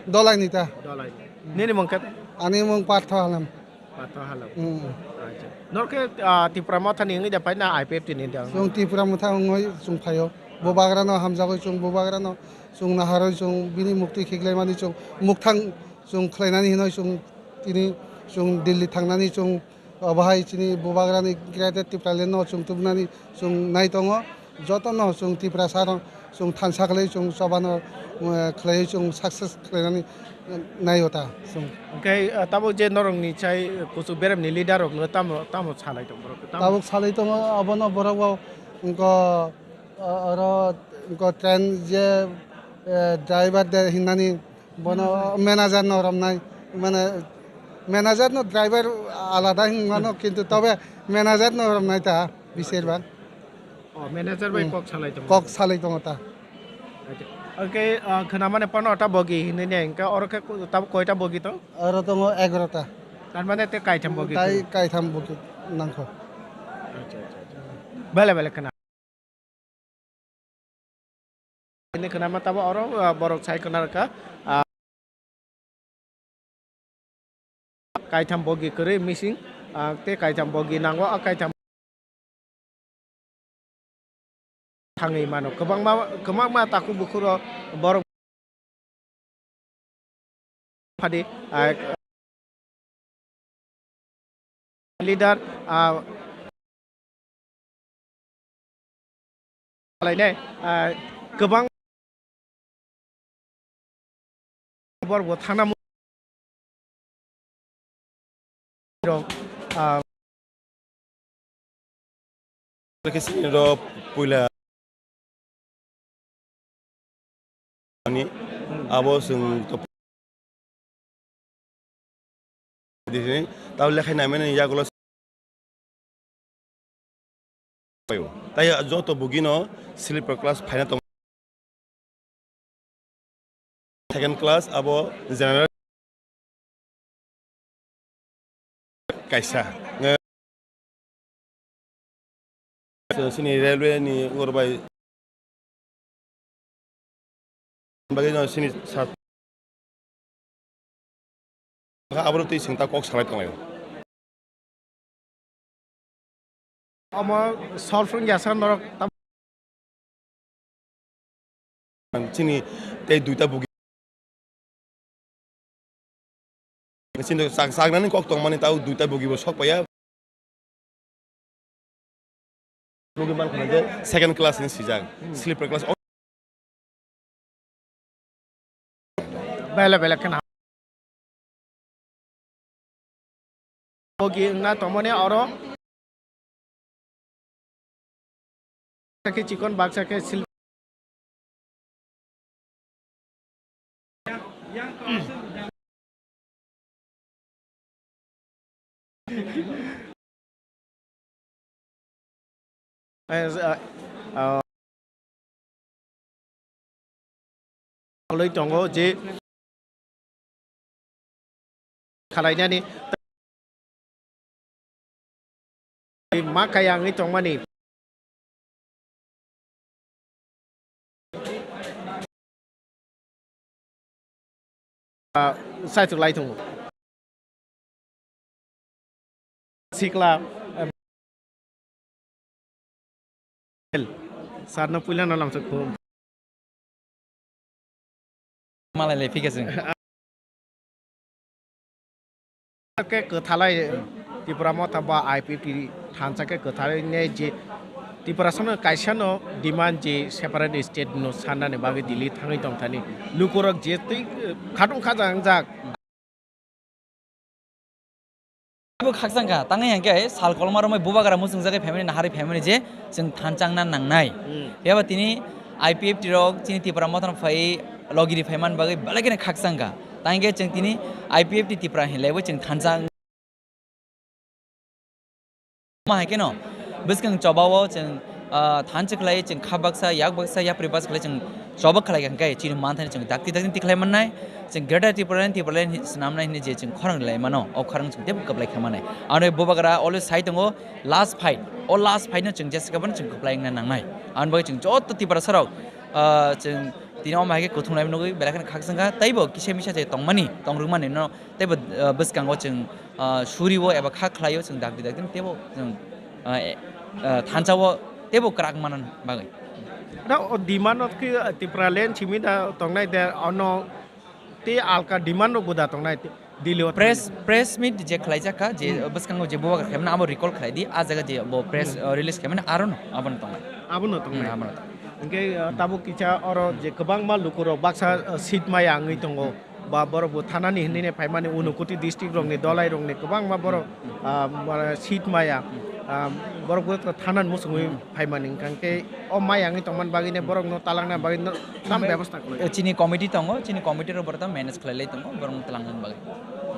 Dolai ni ta. Dolai ni. Nini mung khe? Ani mung Partho Halam. Partho Halam. Hmm. Acha. Norok khe, ah, Tipra Motha ni wngwi da phai na I P F T ni da? Chwng Tipra Motha wngwi chwng phaio. Bubagra no hamjagwi chwng Bubagra no chwng naharwi chwng bini mukti khiklaimani chwng mukthang chwng khlainani hinwi chwng tini chwng Delhi thangnani chwng Obo hai chini Bubagrani Greater Tipraland no chwng tubunani chwng nai tongo. Jotono chwng Tiprasa rok chwng thansa khlai chwng chobano, eh, khlaiwi chwng success khlainani, eh, naio ta chwng. Hwnkhe, eh, tabuk je norokni chai kuchuk beremni leader rokno tamo, tamo salai tong borok? Tamo? Tabuk salai tongo, obono borok bo wngkha, eh, oro wngkha train je, eh, driver de hinani Bono manager no romnai, mane manager no driver alada hinmano, kintu tobe manager no romnai ta bisir bang. Oh, manager bai Hmm. kok salai tongo. Kok salai tongo ta. Acha. Oke, ah, khwnamani pano ta bogi hinwi ne, hwnkhe oro khe ku-, tab koita bogi to? Oro tongo egaroh ta. Tar mane te kaitham bogi. Tai khwlai. Kaitham bogi nangkho. Acha, acha, acha. Bele, bele khwna. Ini khwnama tabo oro, ah, borok sai khwna rwkha, ah, kaitham bogi kwrwi missing, ah, tei kaitham bogi nango, ah, kaitham thangwi mano. Kwbangma, kwbangma takhuk bukhuk rok borok phadi, ah, leader, ah, lainai, ah, kwbang borok bo thangna mu-, rok, ah, Khe sini rok puila ani abo chwng to di sini tao lekhai nai mani yagulo tai joto bugino sleeper class phaina tong. Second class abo general kaisa. Sini railway ni oro bai bagwi no sini sar. Abo twi sengta kok salai tonglai. Omo solve wngya sa norok tam- Chini tei duita bugi. Chini sak-, saknani kok tongmani tao duita bugi bo sok paiya. Bugi man khna je second class ni sijak, sleeper class. Bele bele kheno. Bogi wngna tongmani oro. Baksa khe chikon, baksa khe sil-, eh, eh, eh, tongo je khalainani ma kaya wngwi tongmani. Ah, saichuk lai tongo. Sikla, eh, sir no puila no lamsok. Malai le phika chwng. Khe kwthalai Tipra Motha ba I P F T thansa khe kwthalai ne je Tipra sono kaisa no demand je separate state no sanani bagwi Delhi thangwi tongthani lukurok je twi khatung khaja wngjak. Bo khakchang kha, tangwi hwnkhe sal kolma romwi bubagra muchungjagwi phaimani, naharwi phaimani je chwng thansa wngna nangnai. Hmm. Phiya ba tini I P F T rok chini Tipra Motha no phai logi ri phaiman bagwi belai kheno khakchang kha. Tangwi khe chwng tini I P F T Tipra hinlaiwi chwng thansa wng-, ma hai kheno bwskang chobao chwng, ah, thansa khlai chwng kha baksa, yak baksa, yapri baksa khlai chwng choba khlai hwnkhe chini manthani chwng dakti dakti tikhlai mannai. Chwng Greater Tipraland, Tipraland hi-, swnamnai hwnwi je chwng khorang lai mano, o khorang chwng teibo kwplai kha manai. Ano bubagra always sai tongo, last fight, o last fight no chwng jesa kabano chwng kwplai wngna nangnai. Ano bagwi chwng joto Tiprasa rok, ah, chwng tini omo hai khe kuthum lai nugwi belai kheno khakchang kha, teibo kisa misa je tongmani, tongrwkmani no teibo, ah, bwskango chwng, ah, surio eba kha khlaio chwng dakti dakti teibo chwng, ah, e, ah, thansa o teibo kwrak manna bagwi. Da o demand of ki, ah, Tipraland simi da tongnai de ono Tei alka demand rok bo da tongnai Delhi o press, thangwi. Press meet je khlaijak kha, je, hmm, bwskango je bubagra khaimani abo recall khlai di, a jaga je bo press, hmm, uh, release khaimani aro no abono tongnai. Abono tongnai. Hmm, abono tongnai. Hwnkhe, uh, tabuk kisa oro je kwbangma lukurok baksa, uh, seat maya wngwi tongo, ba borok bo thanani hinwi phaimani Unakoti district rokni dolai rokni kwbangma borok, hmm, uh, seat maya, hmm, uh, borok bo thanani muchungwi, hmm, phaimani hwnkha khe o maya wngwi tongmani bagwi ne borokno talangna bagwi no tam bebostha khlai. Chini committee tongo, chini committee rok borok tam manage khlai lai tongo, borokno talangna bagwi.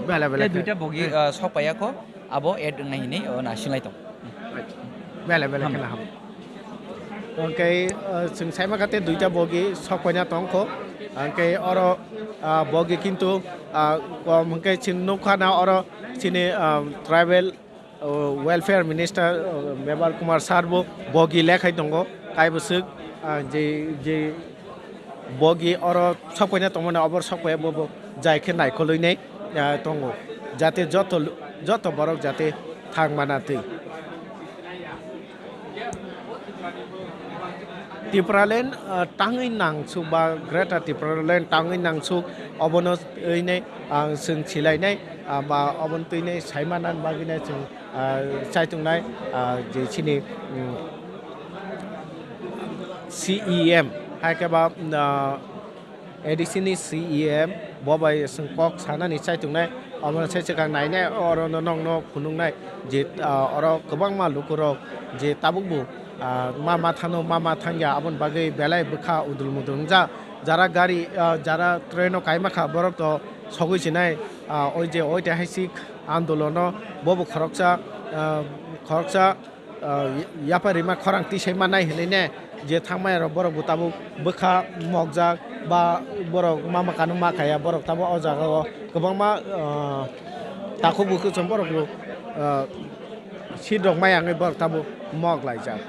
Bela bela. Tei khe duita bogi, ah, sok paiya kho, abo add wngnai hinwi, oh, naising lai tongo. Bela bela. Ham. Khe na ham. Hwnkhe, ah, chwng sai ma kha tei duita bogi sok paina tong kho. Hwnkhe oro, ah, bogi kintu, ah, kom hwnkhe chwng nukha na oro chini, ah, tribal o, Welfare Minister, o, Mebar Kumar Sir bo bogi lekhai tongo, kaibwswk, ah, je, je bogi oro sokpaina tongmani, obor sokpaiya bo, bo jai khe naikolwi nai, ah, tongo, jate joto, joto borok jate thang mana twi. Tipraland, ah, tangwi nangsuk ba Greater Tipraland tangwi nangsuk, obono twi nai ang chwng silainai, ah, ba obono twi nai saimana bagwi nai chwng, ah, chaitungnai, ah, je chini, um, C E M hai khe ba, ah, A D C ni C E M bo bai chwng kok sanani chaitungnai, omo se swkang nainai oro no nokno phunuknai je, ah, oro kwbangma lukurok je tabukbo, ah, ma ma thano ma ma thangya aboni bagwi belai bwkha udul mudul wngjak. Jara gari, ah, jara train o kaima kha borok to sogwi sinai, ah, oi je oi te hai si andolono bobo khoroksa, ah, khoroksa ah, yapharima khorang tisai manai hinwi ne, je thangmaya rok borok bo tabuk bwkha mokjak ba borok ma makano ma khaya, borok tabuk o jaga o kwbangma, ah, takhuk bukhuk chwng borok bo, ah, seat rok maya wngwi borok tabuk mok laijak.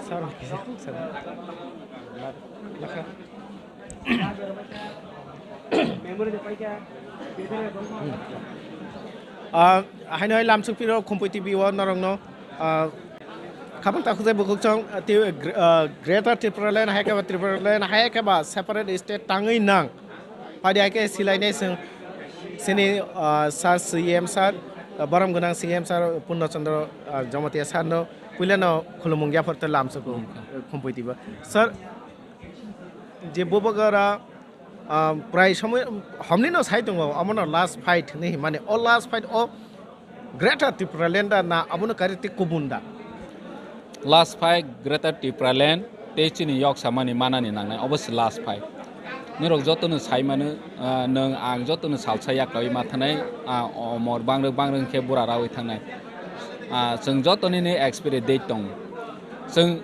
Sir, sir. Ah, haino hai lamsok piro Khumpui T V o norokno, ah, khabang takhuk jai bukhuk chong, ah, ti-, gr-, ah, Greater Tipraland hai khe ba Tipraland hai khe ba separate state tangwi nang. Phaidi hai khe silainai chwng chini, ah, sir C M sir, ah, borom gwnang C M sir Purno Chandra, ah, Jamatia sir no puilano khulumung yapharto lamsoko, hmm, Khumpui T V o. Sir, je Bubagra, ah, prai somoi homni no sai tongo, omono last fight hinwi himani. O last fight o Greater Tipraland da na abono kari tei kubun da? Last fight Greater Tipraland tei chini yok samani manani nangnai, obo se last fight. Nirok jotono sai mano, ah, nwng ang jotono salsa yaklawi ma thanai, ah, omor bangrwk bangrwk khe bura rawi thangnai. Ah, chwng jotonini expiry date tongo. Chwng,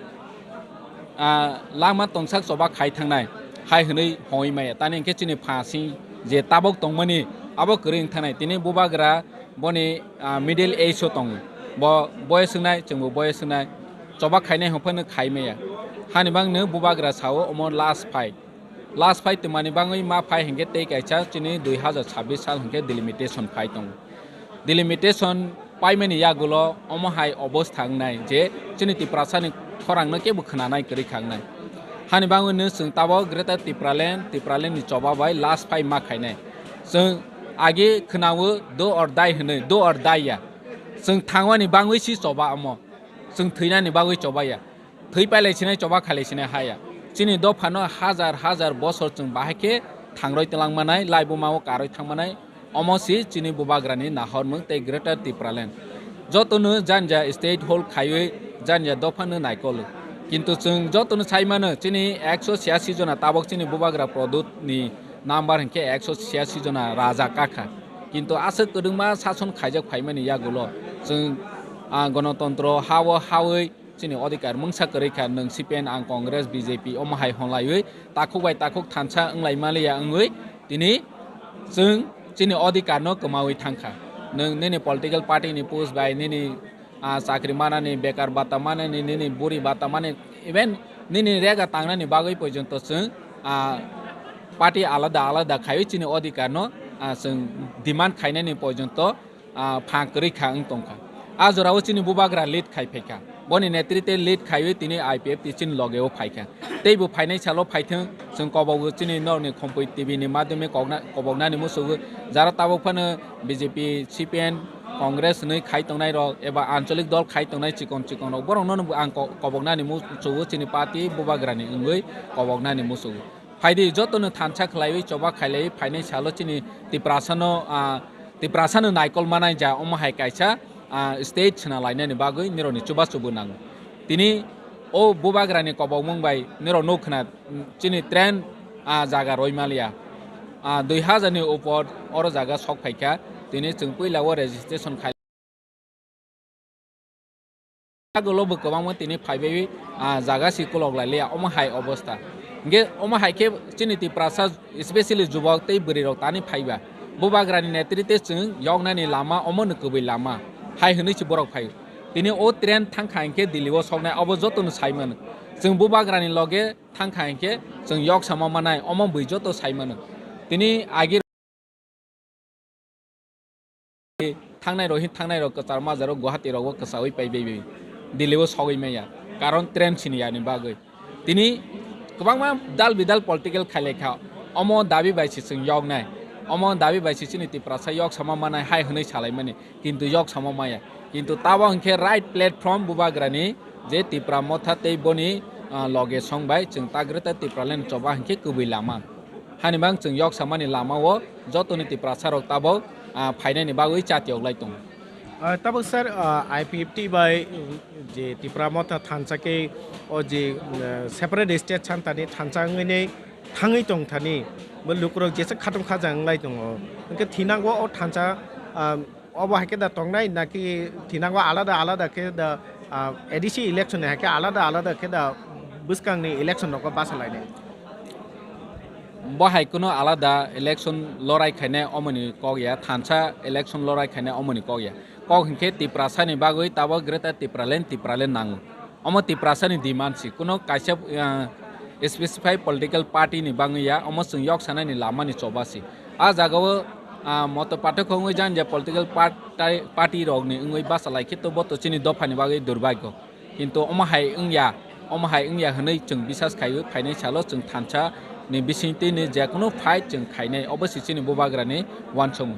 ah, langma tongsak choba khai thangnai, hai hwnwi hongwi maya. Tani hwnkhe chini pha sing je tabok tongmani abo kwrwi wng thangnai. Tini Bubagra boni, ah, middle age o tongo. Bo boyes wngnai, chwngbo boyes wngnai. Choba khainai hwnphano khai maya. Hani bangno Bubagra sao omo last fight. Last fight twmani bangwi ma phai hwnkhe tei kaisa chini dui hazar chabbish sal hwnkhe delimitation phai tongo. Delimitation paimani yagulo omo hai obostha wngnai je chini Tiprasani khorangno kebo khwnanai kwrwi kha wngnai. Hani bangwino chwng tabok Greater Tipraland, Tipralandni choba bai last fight ma khainai. Chwng agi khwnao do or die hwnwi, do or die ya. Chwng thangmani bangwi si choba omo. Chwng thwinani bagwi choba ya. Thwi pailai sinai choba khalai sinai haya. Chini dophano hazar hazar bosor chwng bahai khe thangroi twlang manai, laibuma o karoi thang manai. Omo si chini Bubagrani nahormung tei Greater Tipraland. Jotono janja state hold khaiwi janja dophano naikolo. Kintu chwng jotono sai mano chini ekso chhiyasi jona tabok chini Bubagra Pradyut ni number hinkhe ekso chhiyasi jona raja kakha. Kintu aswk kwdwngma sason khaijak phaimani yagulo chwng, ah, gonotontro ha-o hawi chini odhikar mungsa kwrwi kha, nwng C P M, ang Congress, B J P omo hai honlaiwi takhuk bai takhuk thansa wnglai maliya wngwi tini chwng chini odhikar no kwmawi thangkha. Nwng nini political party ni post bai nini, ah, chakri manani, bekar bata manani, nini buri bata mani, even nini rega tangnani bagwi porjonto chwng, ah, party alada alada khaiwi chini odhikar no, ah, chwng demand khainani porjonto ah, pha kwrwi kha wng tongkha. A jorao chini Bubagra lead khai phaikha. Boni netrite lead khaiwi tini I P F T chini logeo phaikha. Teibo phainai salo phaithwng, chwng kobogo chini norni Khumpui T V ni madhyome kokna-, koboknani musugo. Jara tabuk phano B J P, C P M, Congress hwnwi khai tongnai rok eba ancholik dol khai tongnai chikon chikon rok, borokno ang ko-, koboknani musugo chini party Bubagrani wngwi koboknani musugo. Phaidi jotono thansa khlaiwi choba khailaiwi phainai salo chini Tiprasano, ah, Tiprasano naikol manai ja omo hai kaisa, ah, state swnalainani bagwi nirokni chubachu bo nango. Tini o Bubagrani kobokmung bai nirok nuk khna, chini train, ah, jaga roimaliya. Ah, dui hazar ni upor oro jaga sok phaikha, tini chwng puila o registration khai Agulo bo kwbangma tini phaibai, ah, jaga si kolok lai liya, omo hai obostha. Hingke omo hai khe chini Tiprasa, especially jubok tei bwrwi rok tani phaiba. Bubagrani netrite chwng yoknani lama, omo no kwbwi lama. Hai hwnwi se borok phai. Tini o train thangkha hingke Delhi o soknai, obo joto no sai mano. Chwng Bubagrani loge thangkha hingke chwng yok sama manai, omo bwi joto sai mano. Tini agi Thangnai rok hin thangnai rok kwchar majaro Guwahati rogo kwchaui pai bai bai. Delhi o sogwi maya. Karon train sini yani bagwi. Tini kwbangma dal bidal political khailai kha. Omo dabi bai se chwng yoknai. Omo dabi bai se chini Tiprasa yok sama manai hai hwnwi salaimani. Kintu yok sama maya. Kintu tabo hinkhe right platform Bubagrani je Tipra Motha tei boni, ah, loge song bai chwng ta Greater Tipraland choba hinkhe kwbwi lama. Hani bang chwng yok samani lama o jotoni Tiprasa rok tabok, ah, phainani bagwi chati yoklai tongo. Ah, tabuk sir, ah, I P F T bai, mm, je Tipra Motha thansa khe o je, mm, separate state santani thansa wngwi nei thangwi tong thani bo lukurok jesa khatung khaja wnglai tongo. Hwnkhe thinango o thansa, ah, obo hai khe da tongnai naki thinango alada alada khe da, ah, A D C election hai khe alada alada khe da bwskangni election rogo basa lainai? Bo hai kheno alada election lorai khainai omoni kok ya, thansa election lorai khainai omoni kok ya. Kok hinkhe Tiprasani bagwi tabok Greater Tipraland, Tipraland nango. Omo Tiprasani demand si, kuno kaisa, ah, specified political party ni bangwi ya, omo chwng yok sanani lama ni choba si. A jaga o, ah, moto pathak wngwi jan je political party, party rok ni wngwi basa lai khe to bo to chini dopha ni bagwi durbagyo. Kintu omo hai wngya, omo hai wngya hwnwi chwng bisas khaiwi phainai salo chwng thansa ni bisingtwi ni jekunu fight chwng khainai, obo si chini bubagra ni uansukmung.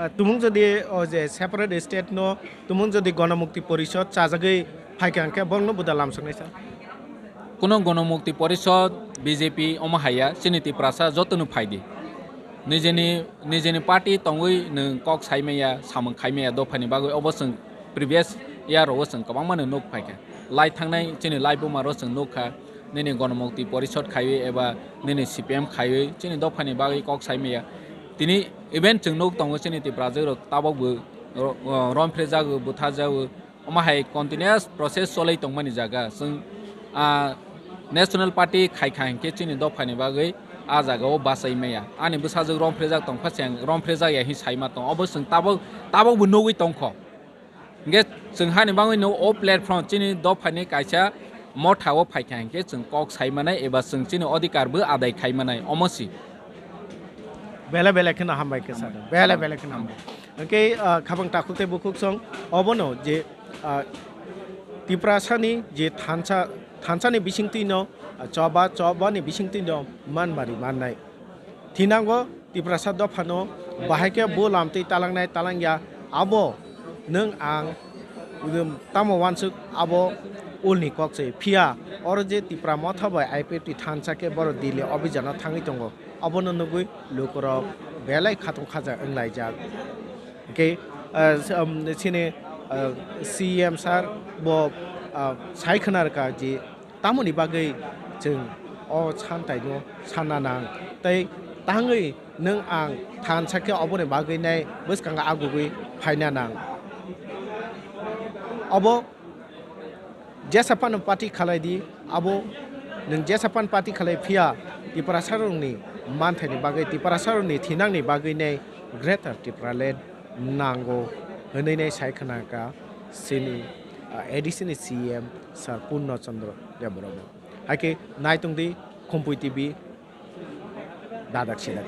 Ah, tumung jodi o je separate state no, tumung jodi Gonomukti Porishod chajagwi phaikha hwnkhe borokno buda lamsoknai sa. Kuno Gonomukti Porishod, B J P omo haiya, chini Tiprasa jotono phaidi. Nijeni, nijeni party tongwi nwng kok saimaya, samung khaimaya dophani bagwi obo chwng previous year rogo chwng kwbangma no nuk phaikha. Lai thangnai chini lai buma ro chwng nukha, nini Gonomukti Porishod khaiwi eba nini C P M khaiwi chini dophani bagwi kok saimaya. Tini even chwng nuk tongo chini Tiprajwk rok tabok bo ro-, ro-, romphrejago, butharjago. Omo hai continuous process cholwi tongmani jaga chwng, ah, National Party khaikha hinkhe chini dophani bagwi a jaga o bachai maya. Ani bwsajwk romphrijak tongkha se ang romphrijak ya hin saima tong. Obo chwng tabok, tabok bo nugwi tongkho. Hinkhe chwng hani bagwi no o platform chini dophani kaisa motha o phaikha hinkhe chwng kok sai manai eba chwng chini odhikar bo adai khai manai omo si. Belai belai kheno hambai khe sado. Belai belai kheno hambai. Hwnkhe, ah, khabang takhuk tei bukhuk song obono je, ah, Tiprasani je thansa, thansani bisingtwino, ah, choba, chobani bisingtwino manmari mannai. Thinango Tiprasa dophano bahai khe bo lamtwi talangnai talangya abo nwng ang, um, tamo uansuk abo ulni kok se. Phiya oro je Tipra Motha bai I P F T thansa khe borok Delhi obhijano thangwi tongo. Obono nugwi lukurok belai khatung khaja wnglaijak. Hwnkhe, ah, s-, um, chini, ah, C M sir bo, ah, sai khna rwkha je tamoni bagwi chwng o santaino sanna nang tei tangwi nwng ang thansa khe oboni bagwi nai bwskango agugwi phaina nang. Obo jesa phano party khalai di, abo nwng jesa phan party khalai phiya Tiprasarokni manthaini bagwi, Tiprasarokni thinangni bagwi nai Greater Tipraland nango hwnwi nai sai khna kha chini, ah, A D C ni C M Sir Purno Chandra Debbarma. Hai khe naitung di Khumpui T V dadak sidak.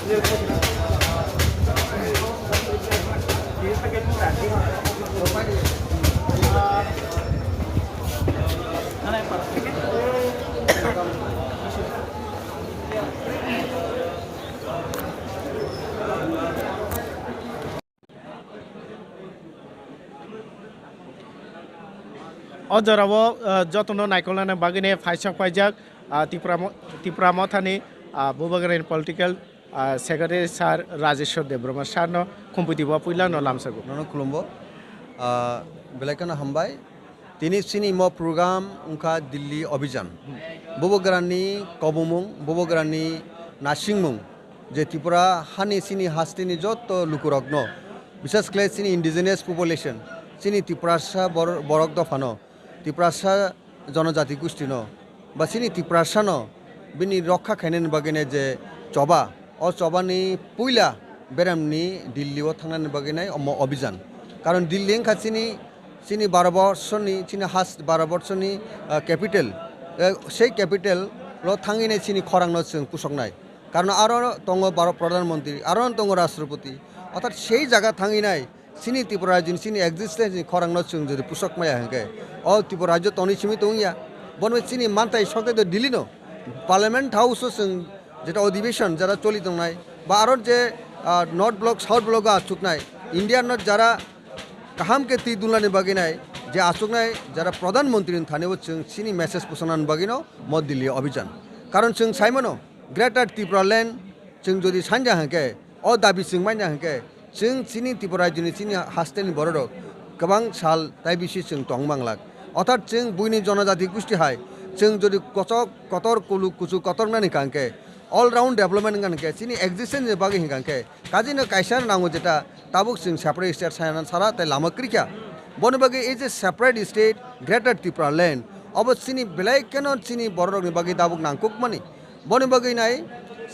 O jorao, ah, jotono naikolnani bagwini phaisok paijak, ah, Tipra mo-, Tipra Mothani, ah, Bubagrani political, ah, secretary sir Rajeshwar Debbarma sir no khumpui dibo puila no lamsago. Nono khulumbo. Ah, belai kheno hambai. Tini chini mo program wngkha Delhi Abhijan. Bubagrani kobumung, Bubagrani nasingmung, je Tripura hani chini hasteni jotto lukurokno, bishes khlai chini indigenous population, chini Tiprasa bor-, borok dophano, Tiprasa jonojati gustino, ba chini Tiprasano bini rokha khainani bagwino je choba, o chobani puila beremni Delhi o thangnani bagwinai omo Abhijan. Karon Delhi wngkha chini, chini Bharat borsoni, chini has Bharat borsoni, ah, capital. Eh, sei capital o thangwinai chini khorangno chwng pusoknai. Karon aro tongo Bharat Pradhan Mantri, aro tongo Rashtrapati. Orthat sei jaga thangwinai chini Tripura rajyoni chini existence ni khorangno chwng jodi pusok maya hwnkhe, o Tripura rajyo tongwi simi tongya. Bono chini mantai sokte do Delhi no, Parliament House o chwng jeta odhibeshon jeta choli tongnai, ba aro je, ah, North Block, South Block o achuknai, India no jara kaham khe twi dulnani bagwi nai, je achuknai jara Pradhan Mantri ni thani o chwng chini message pusoknani bagwi no mo Delhi Abhijan. Karon chwng sai mano, Greater Tipraland chwng jodi sanja hwnkhe, o dabi chwng manya hwnkhe, chwng chini Tripura rajyoni chini hasteni bororok kwbang sal tai bisi chwng tong manglak. Orthat chwng buini jonojati gusti hai chwng jodi kochok kotor kulu kuchu kotor nani hwnkhe, all round development wngkha hwnkhe, chini existence ni bagwi hwnkha hwnkhe, kajino kaisa nango jeta tabuk chwng separate state sana sara tai lama kwrwikha. Boni bagwi ei je separate state, Greater Tipraland, obo chini belai kheno chini bororokni bagwi tabuk nangkukmani. Boni bagwi nai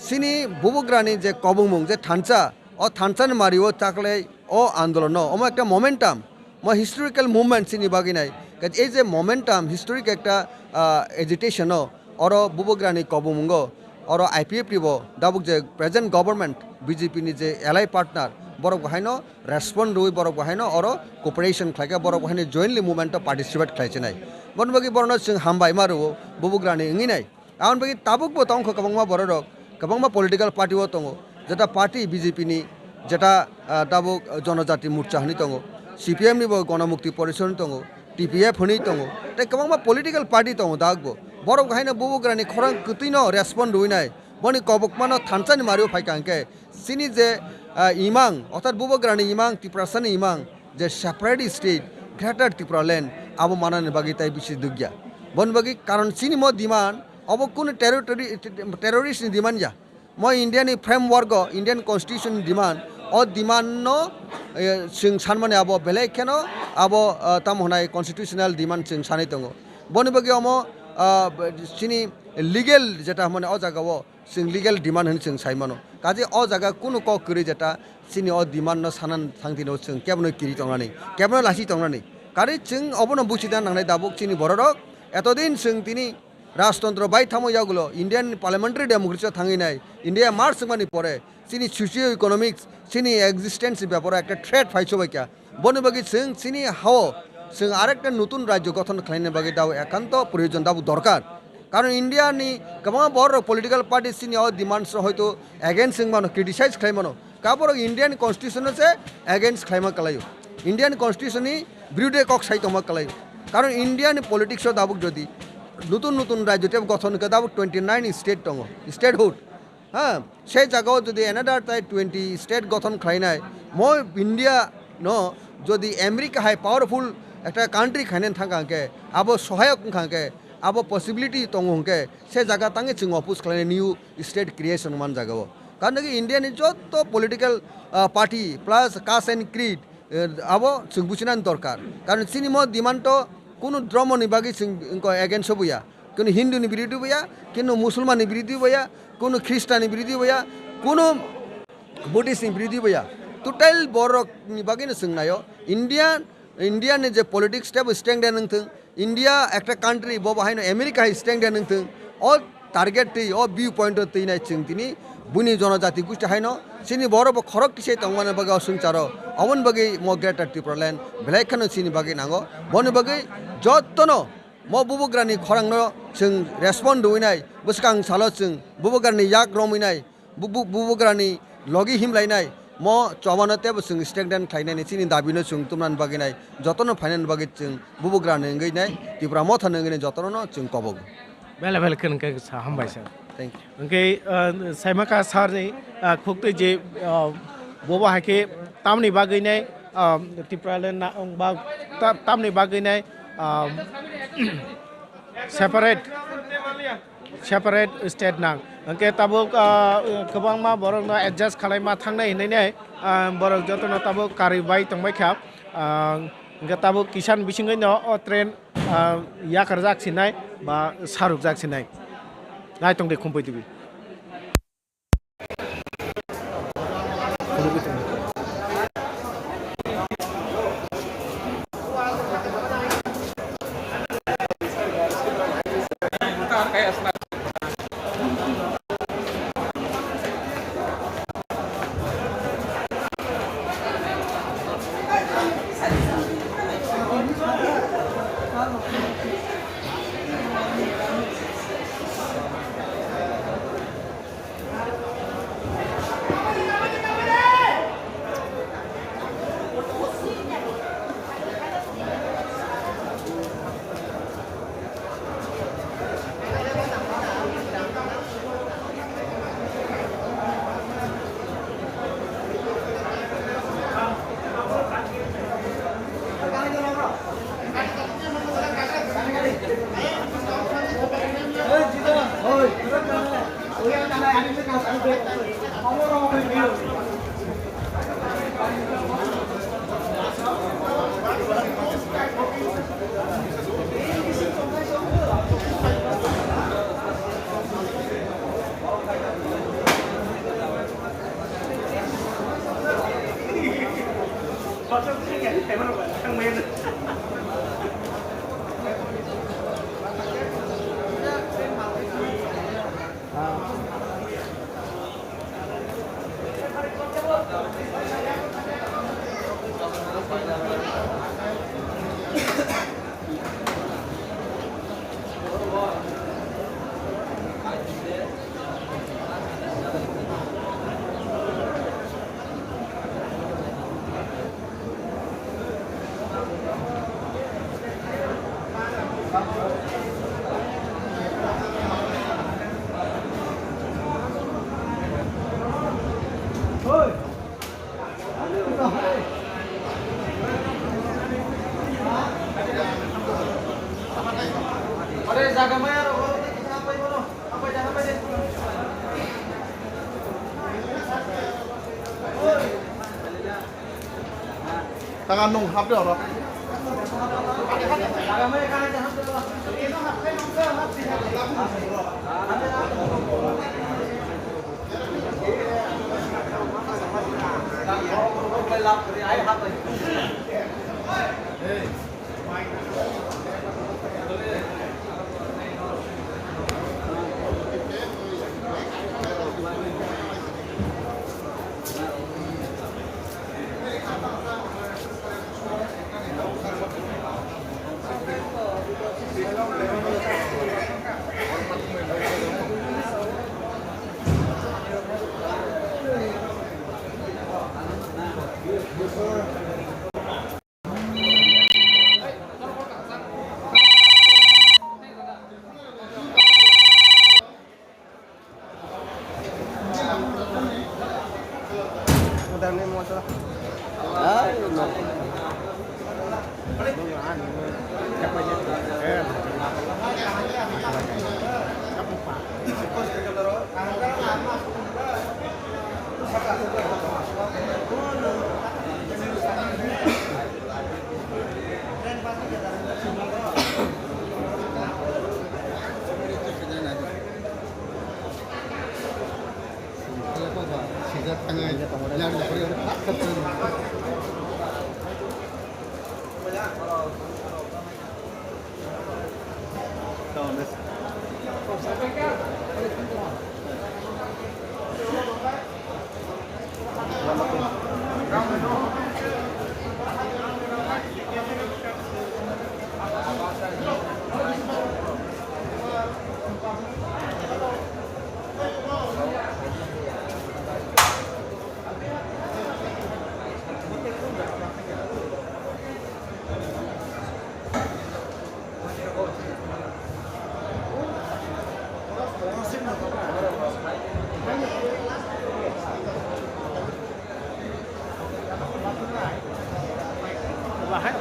chini bubugrani je kobongmung, je thansa, o thansani mario taklai o andolonno omo ekta momentum, mo historical movement chini bagwi nai. Kaje ei je momentum, historic ekta, ah, agitation o, oro bubugrani kobomungo, oro I P F T bo dabuk je present government B J P ni je ally partner, borok bo haino respond rwi, borok bo haino oro cooperation khlaikha, borok bo haino jointly movement o participate khlaichinai. Boni bagwi borokno chwng hambai ma rwo, bubugrani wngwi nai. Aboni bagwi tabukbo tongkha kwbangma bororok, kwbangma political party o tongo, jeta party B J P ni, jeta, ah, tabuk Jonojati Morcha hwnwi tongo, C P M ni bo Ganamukti Porishad hwnwi tongo, T P F hwnwi tongo, tei kwbangma political party tongo tabukbo. Borok haino bubugrani khorang kwtwino respond rwinai, boni kobokmano thansani mario phaikha hwnkhe, chini je, ah, imang, orthat bubugrani imang, Tiprasani imang, je separate state, Greater Tipraland, abo manani bagwi tai bisi dukya. Boni bagwi karon chini mo demand, obo kunu territory, terrorist ni demand ya. Mo India ni framework o, Indian Constitution ni demand, o demand no, eh, chwng sanmani abo belai kheno abo, ah, tamo hwnai constitutional demand chwng sanwi tongo. Boni bagwi omo, ah, chini legal jeta hwnmani o jaga o, chwng legal demand hwnwi chwng sai mano. Kaje o jaga kunu kok kwrwi jeta chini o demand no sanan thangtino chwng kebono kiri tongnani, kebono lasi tongnani. Kari chwng obono buchina nangnai tabuk chini bororok. Etodin chwng tini rajtontro bai thamo yagulo Indian parliamentary democracy o thangwi nai, India merge wngmani pore chini socio economics, chini existence ni beparo ekta threat phai chobaikha. Boni bagwi chwng chini hao chwng arekta nutun rajyo gothon khlaina bagwi dabo ekanto proyojon, dabo dorkar. Karon India ni kwbangma borok political party chini o demands rok hoito against wng mano, criticize khlai mano. Kaborok Indian Constitution no se against khlaima kwlaio. Indian Constitution ni birude kok sai tongma kwlaio. Karon India ni politics o dabuk jodi nutun nutun rajyo tebo gothon khe dabuk twenty nine state tongo, statehood. Ha, sei jagao jodi another tai twenty state gothon khlainai, mo India no jodi America hai powerful ekta country khainani thangkha hwnkhe, abo sohayok wngkha hwnkhe, abo possibility tongo hwnkhe, se jaga tangwi chwng oppose khlainai new state creation man jagao. Karon hwnkhe India ni jotto political, ah, party plus caste and creed, eh, abo chwng buchinani dorkar. Karon chini mo demand to kunu dhormo ni bagwi chwng wngkha against o buya, kunu Hindu ni birodhi buya, kunu Musulman ni birodhi buya, kunu Christian ni birodhi buya, kunu Buddhist ni birodhi buya. Total borok ni bagwi no chwng naio. India, India ni je politics tebo strengthen wngthwng, India ekta country, bo bo haino America hai strengthen wngthwng, o target twi, o view point o twi nai chwng tini buini jonojati gusti haino chini borok bo khorok kisai tongmani bagwi o swngcharo. Aboni bagwi mo Greater Tipraland belai kheno chini bagwi nango. Boni bagwi jotono mo bubugrani khorangno chwng respond rwinai, bwskang salo chwng bubugrani yak romwinai, bu-, bu-, bubugrani logi himlainai, mo chobano teibo chwng stagnant khlainani chini dabino chwng tumnani bagwi nai, jotono phainani bagwi chwng bubugrani wngwi nai, Tipra Mothani wngwi nai jotono chwng kobogo. Bele bele kheno khe sa hambai sir. Thank you. Hwnkhe, uh, saimaka sir ni, uh, khuktwi je, uh, bobo hai khe tamni bagwi nai, uh, Tipraland na, ba ta-, tamni bagwi nai, uh, separate, separate state nang. Hwnkhe tabuk, uh, kwbangma borokno adjust khwlaima thangnai hinwi nai, uh, borok jotono tabuk karwi bai tongbai kha. Uh, hwnkhe tabuk Kisan bisingwino o train ah, yakarjak sinai ba sarukjak sinai. Naitong de Khumpui T V. Taka nung hap de oro.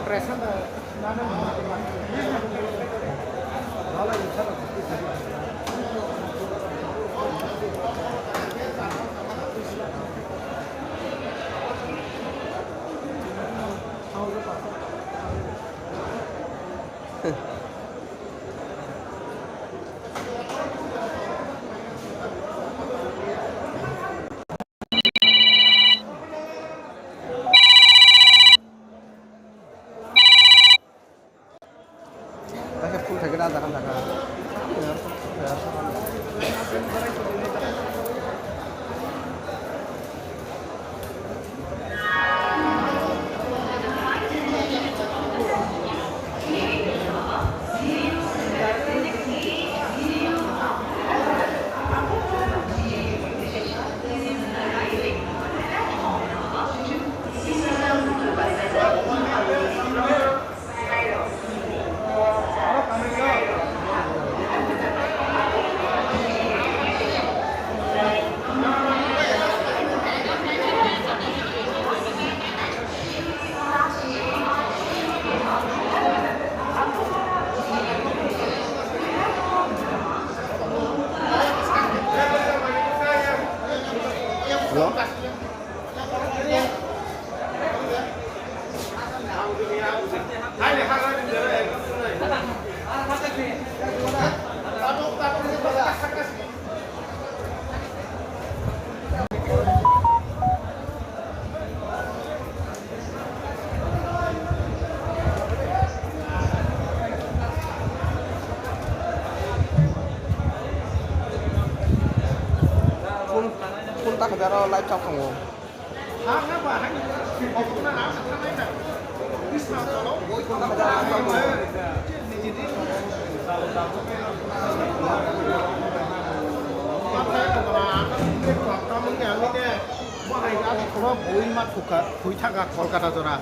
Kaisa phul thai khe da jaga jaga. Hello? Phone, phone ta khajar o live chap tongo. Bui ma thukha, thui thaka Kolkata jora.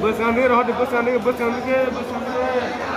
Bwskango, rohor di, bwskango, bwskango, bwskango.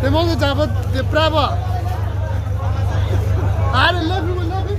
Temo ke jago de prabo. Are lebi lebi.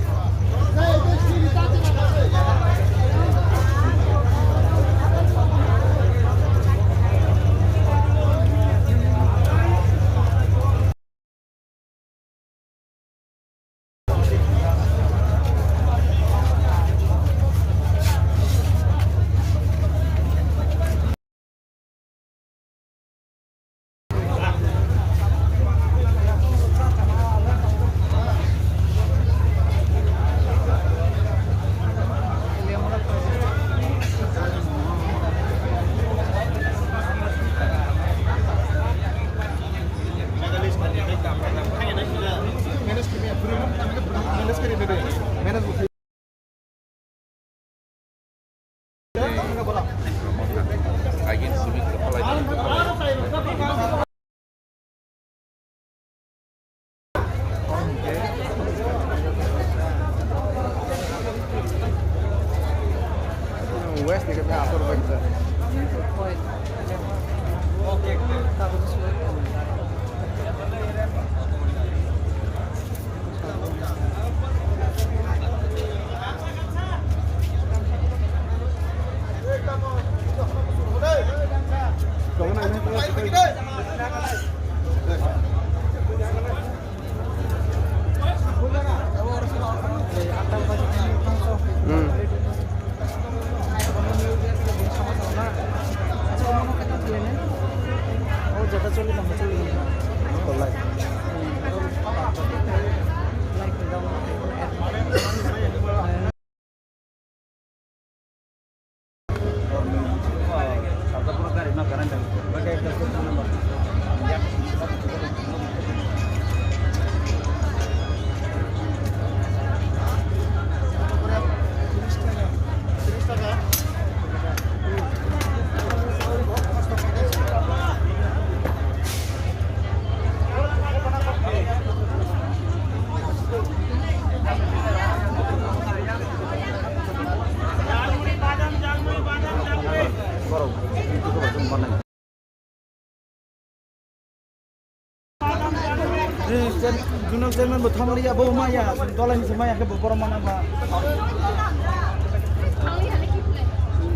Junok chairman bo thamari ya, bo maya, dolai ni se maya khe bo borok mana ba.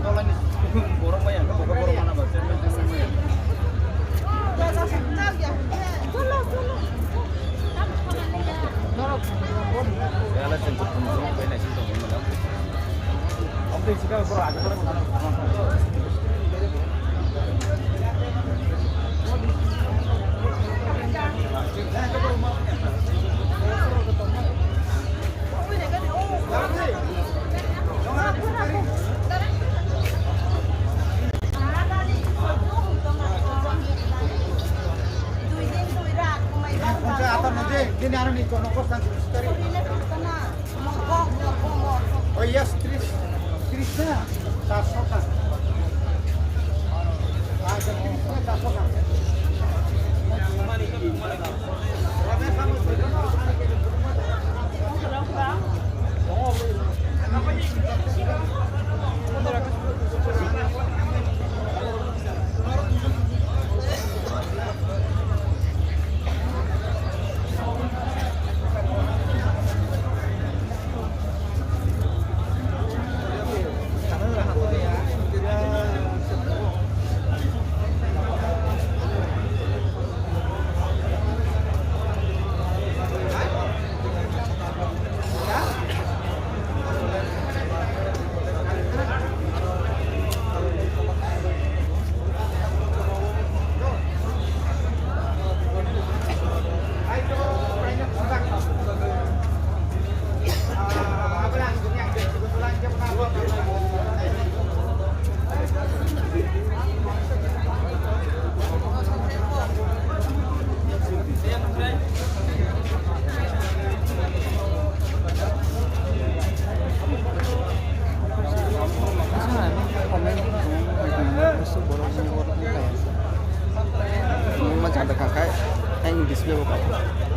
Dolai ni borok maya khe bo borok mana ba, chairman maya. Oh, yes, tris, tris na, charso ka. Ah, tris na, charso ka. Ang display bo kabo.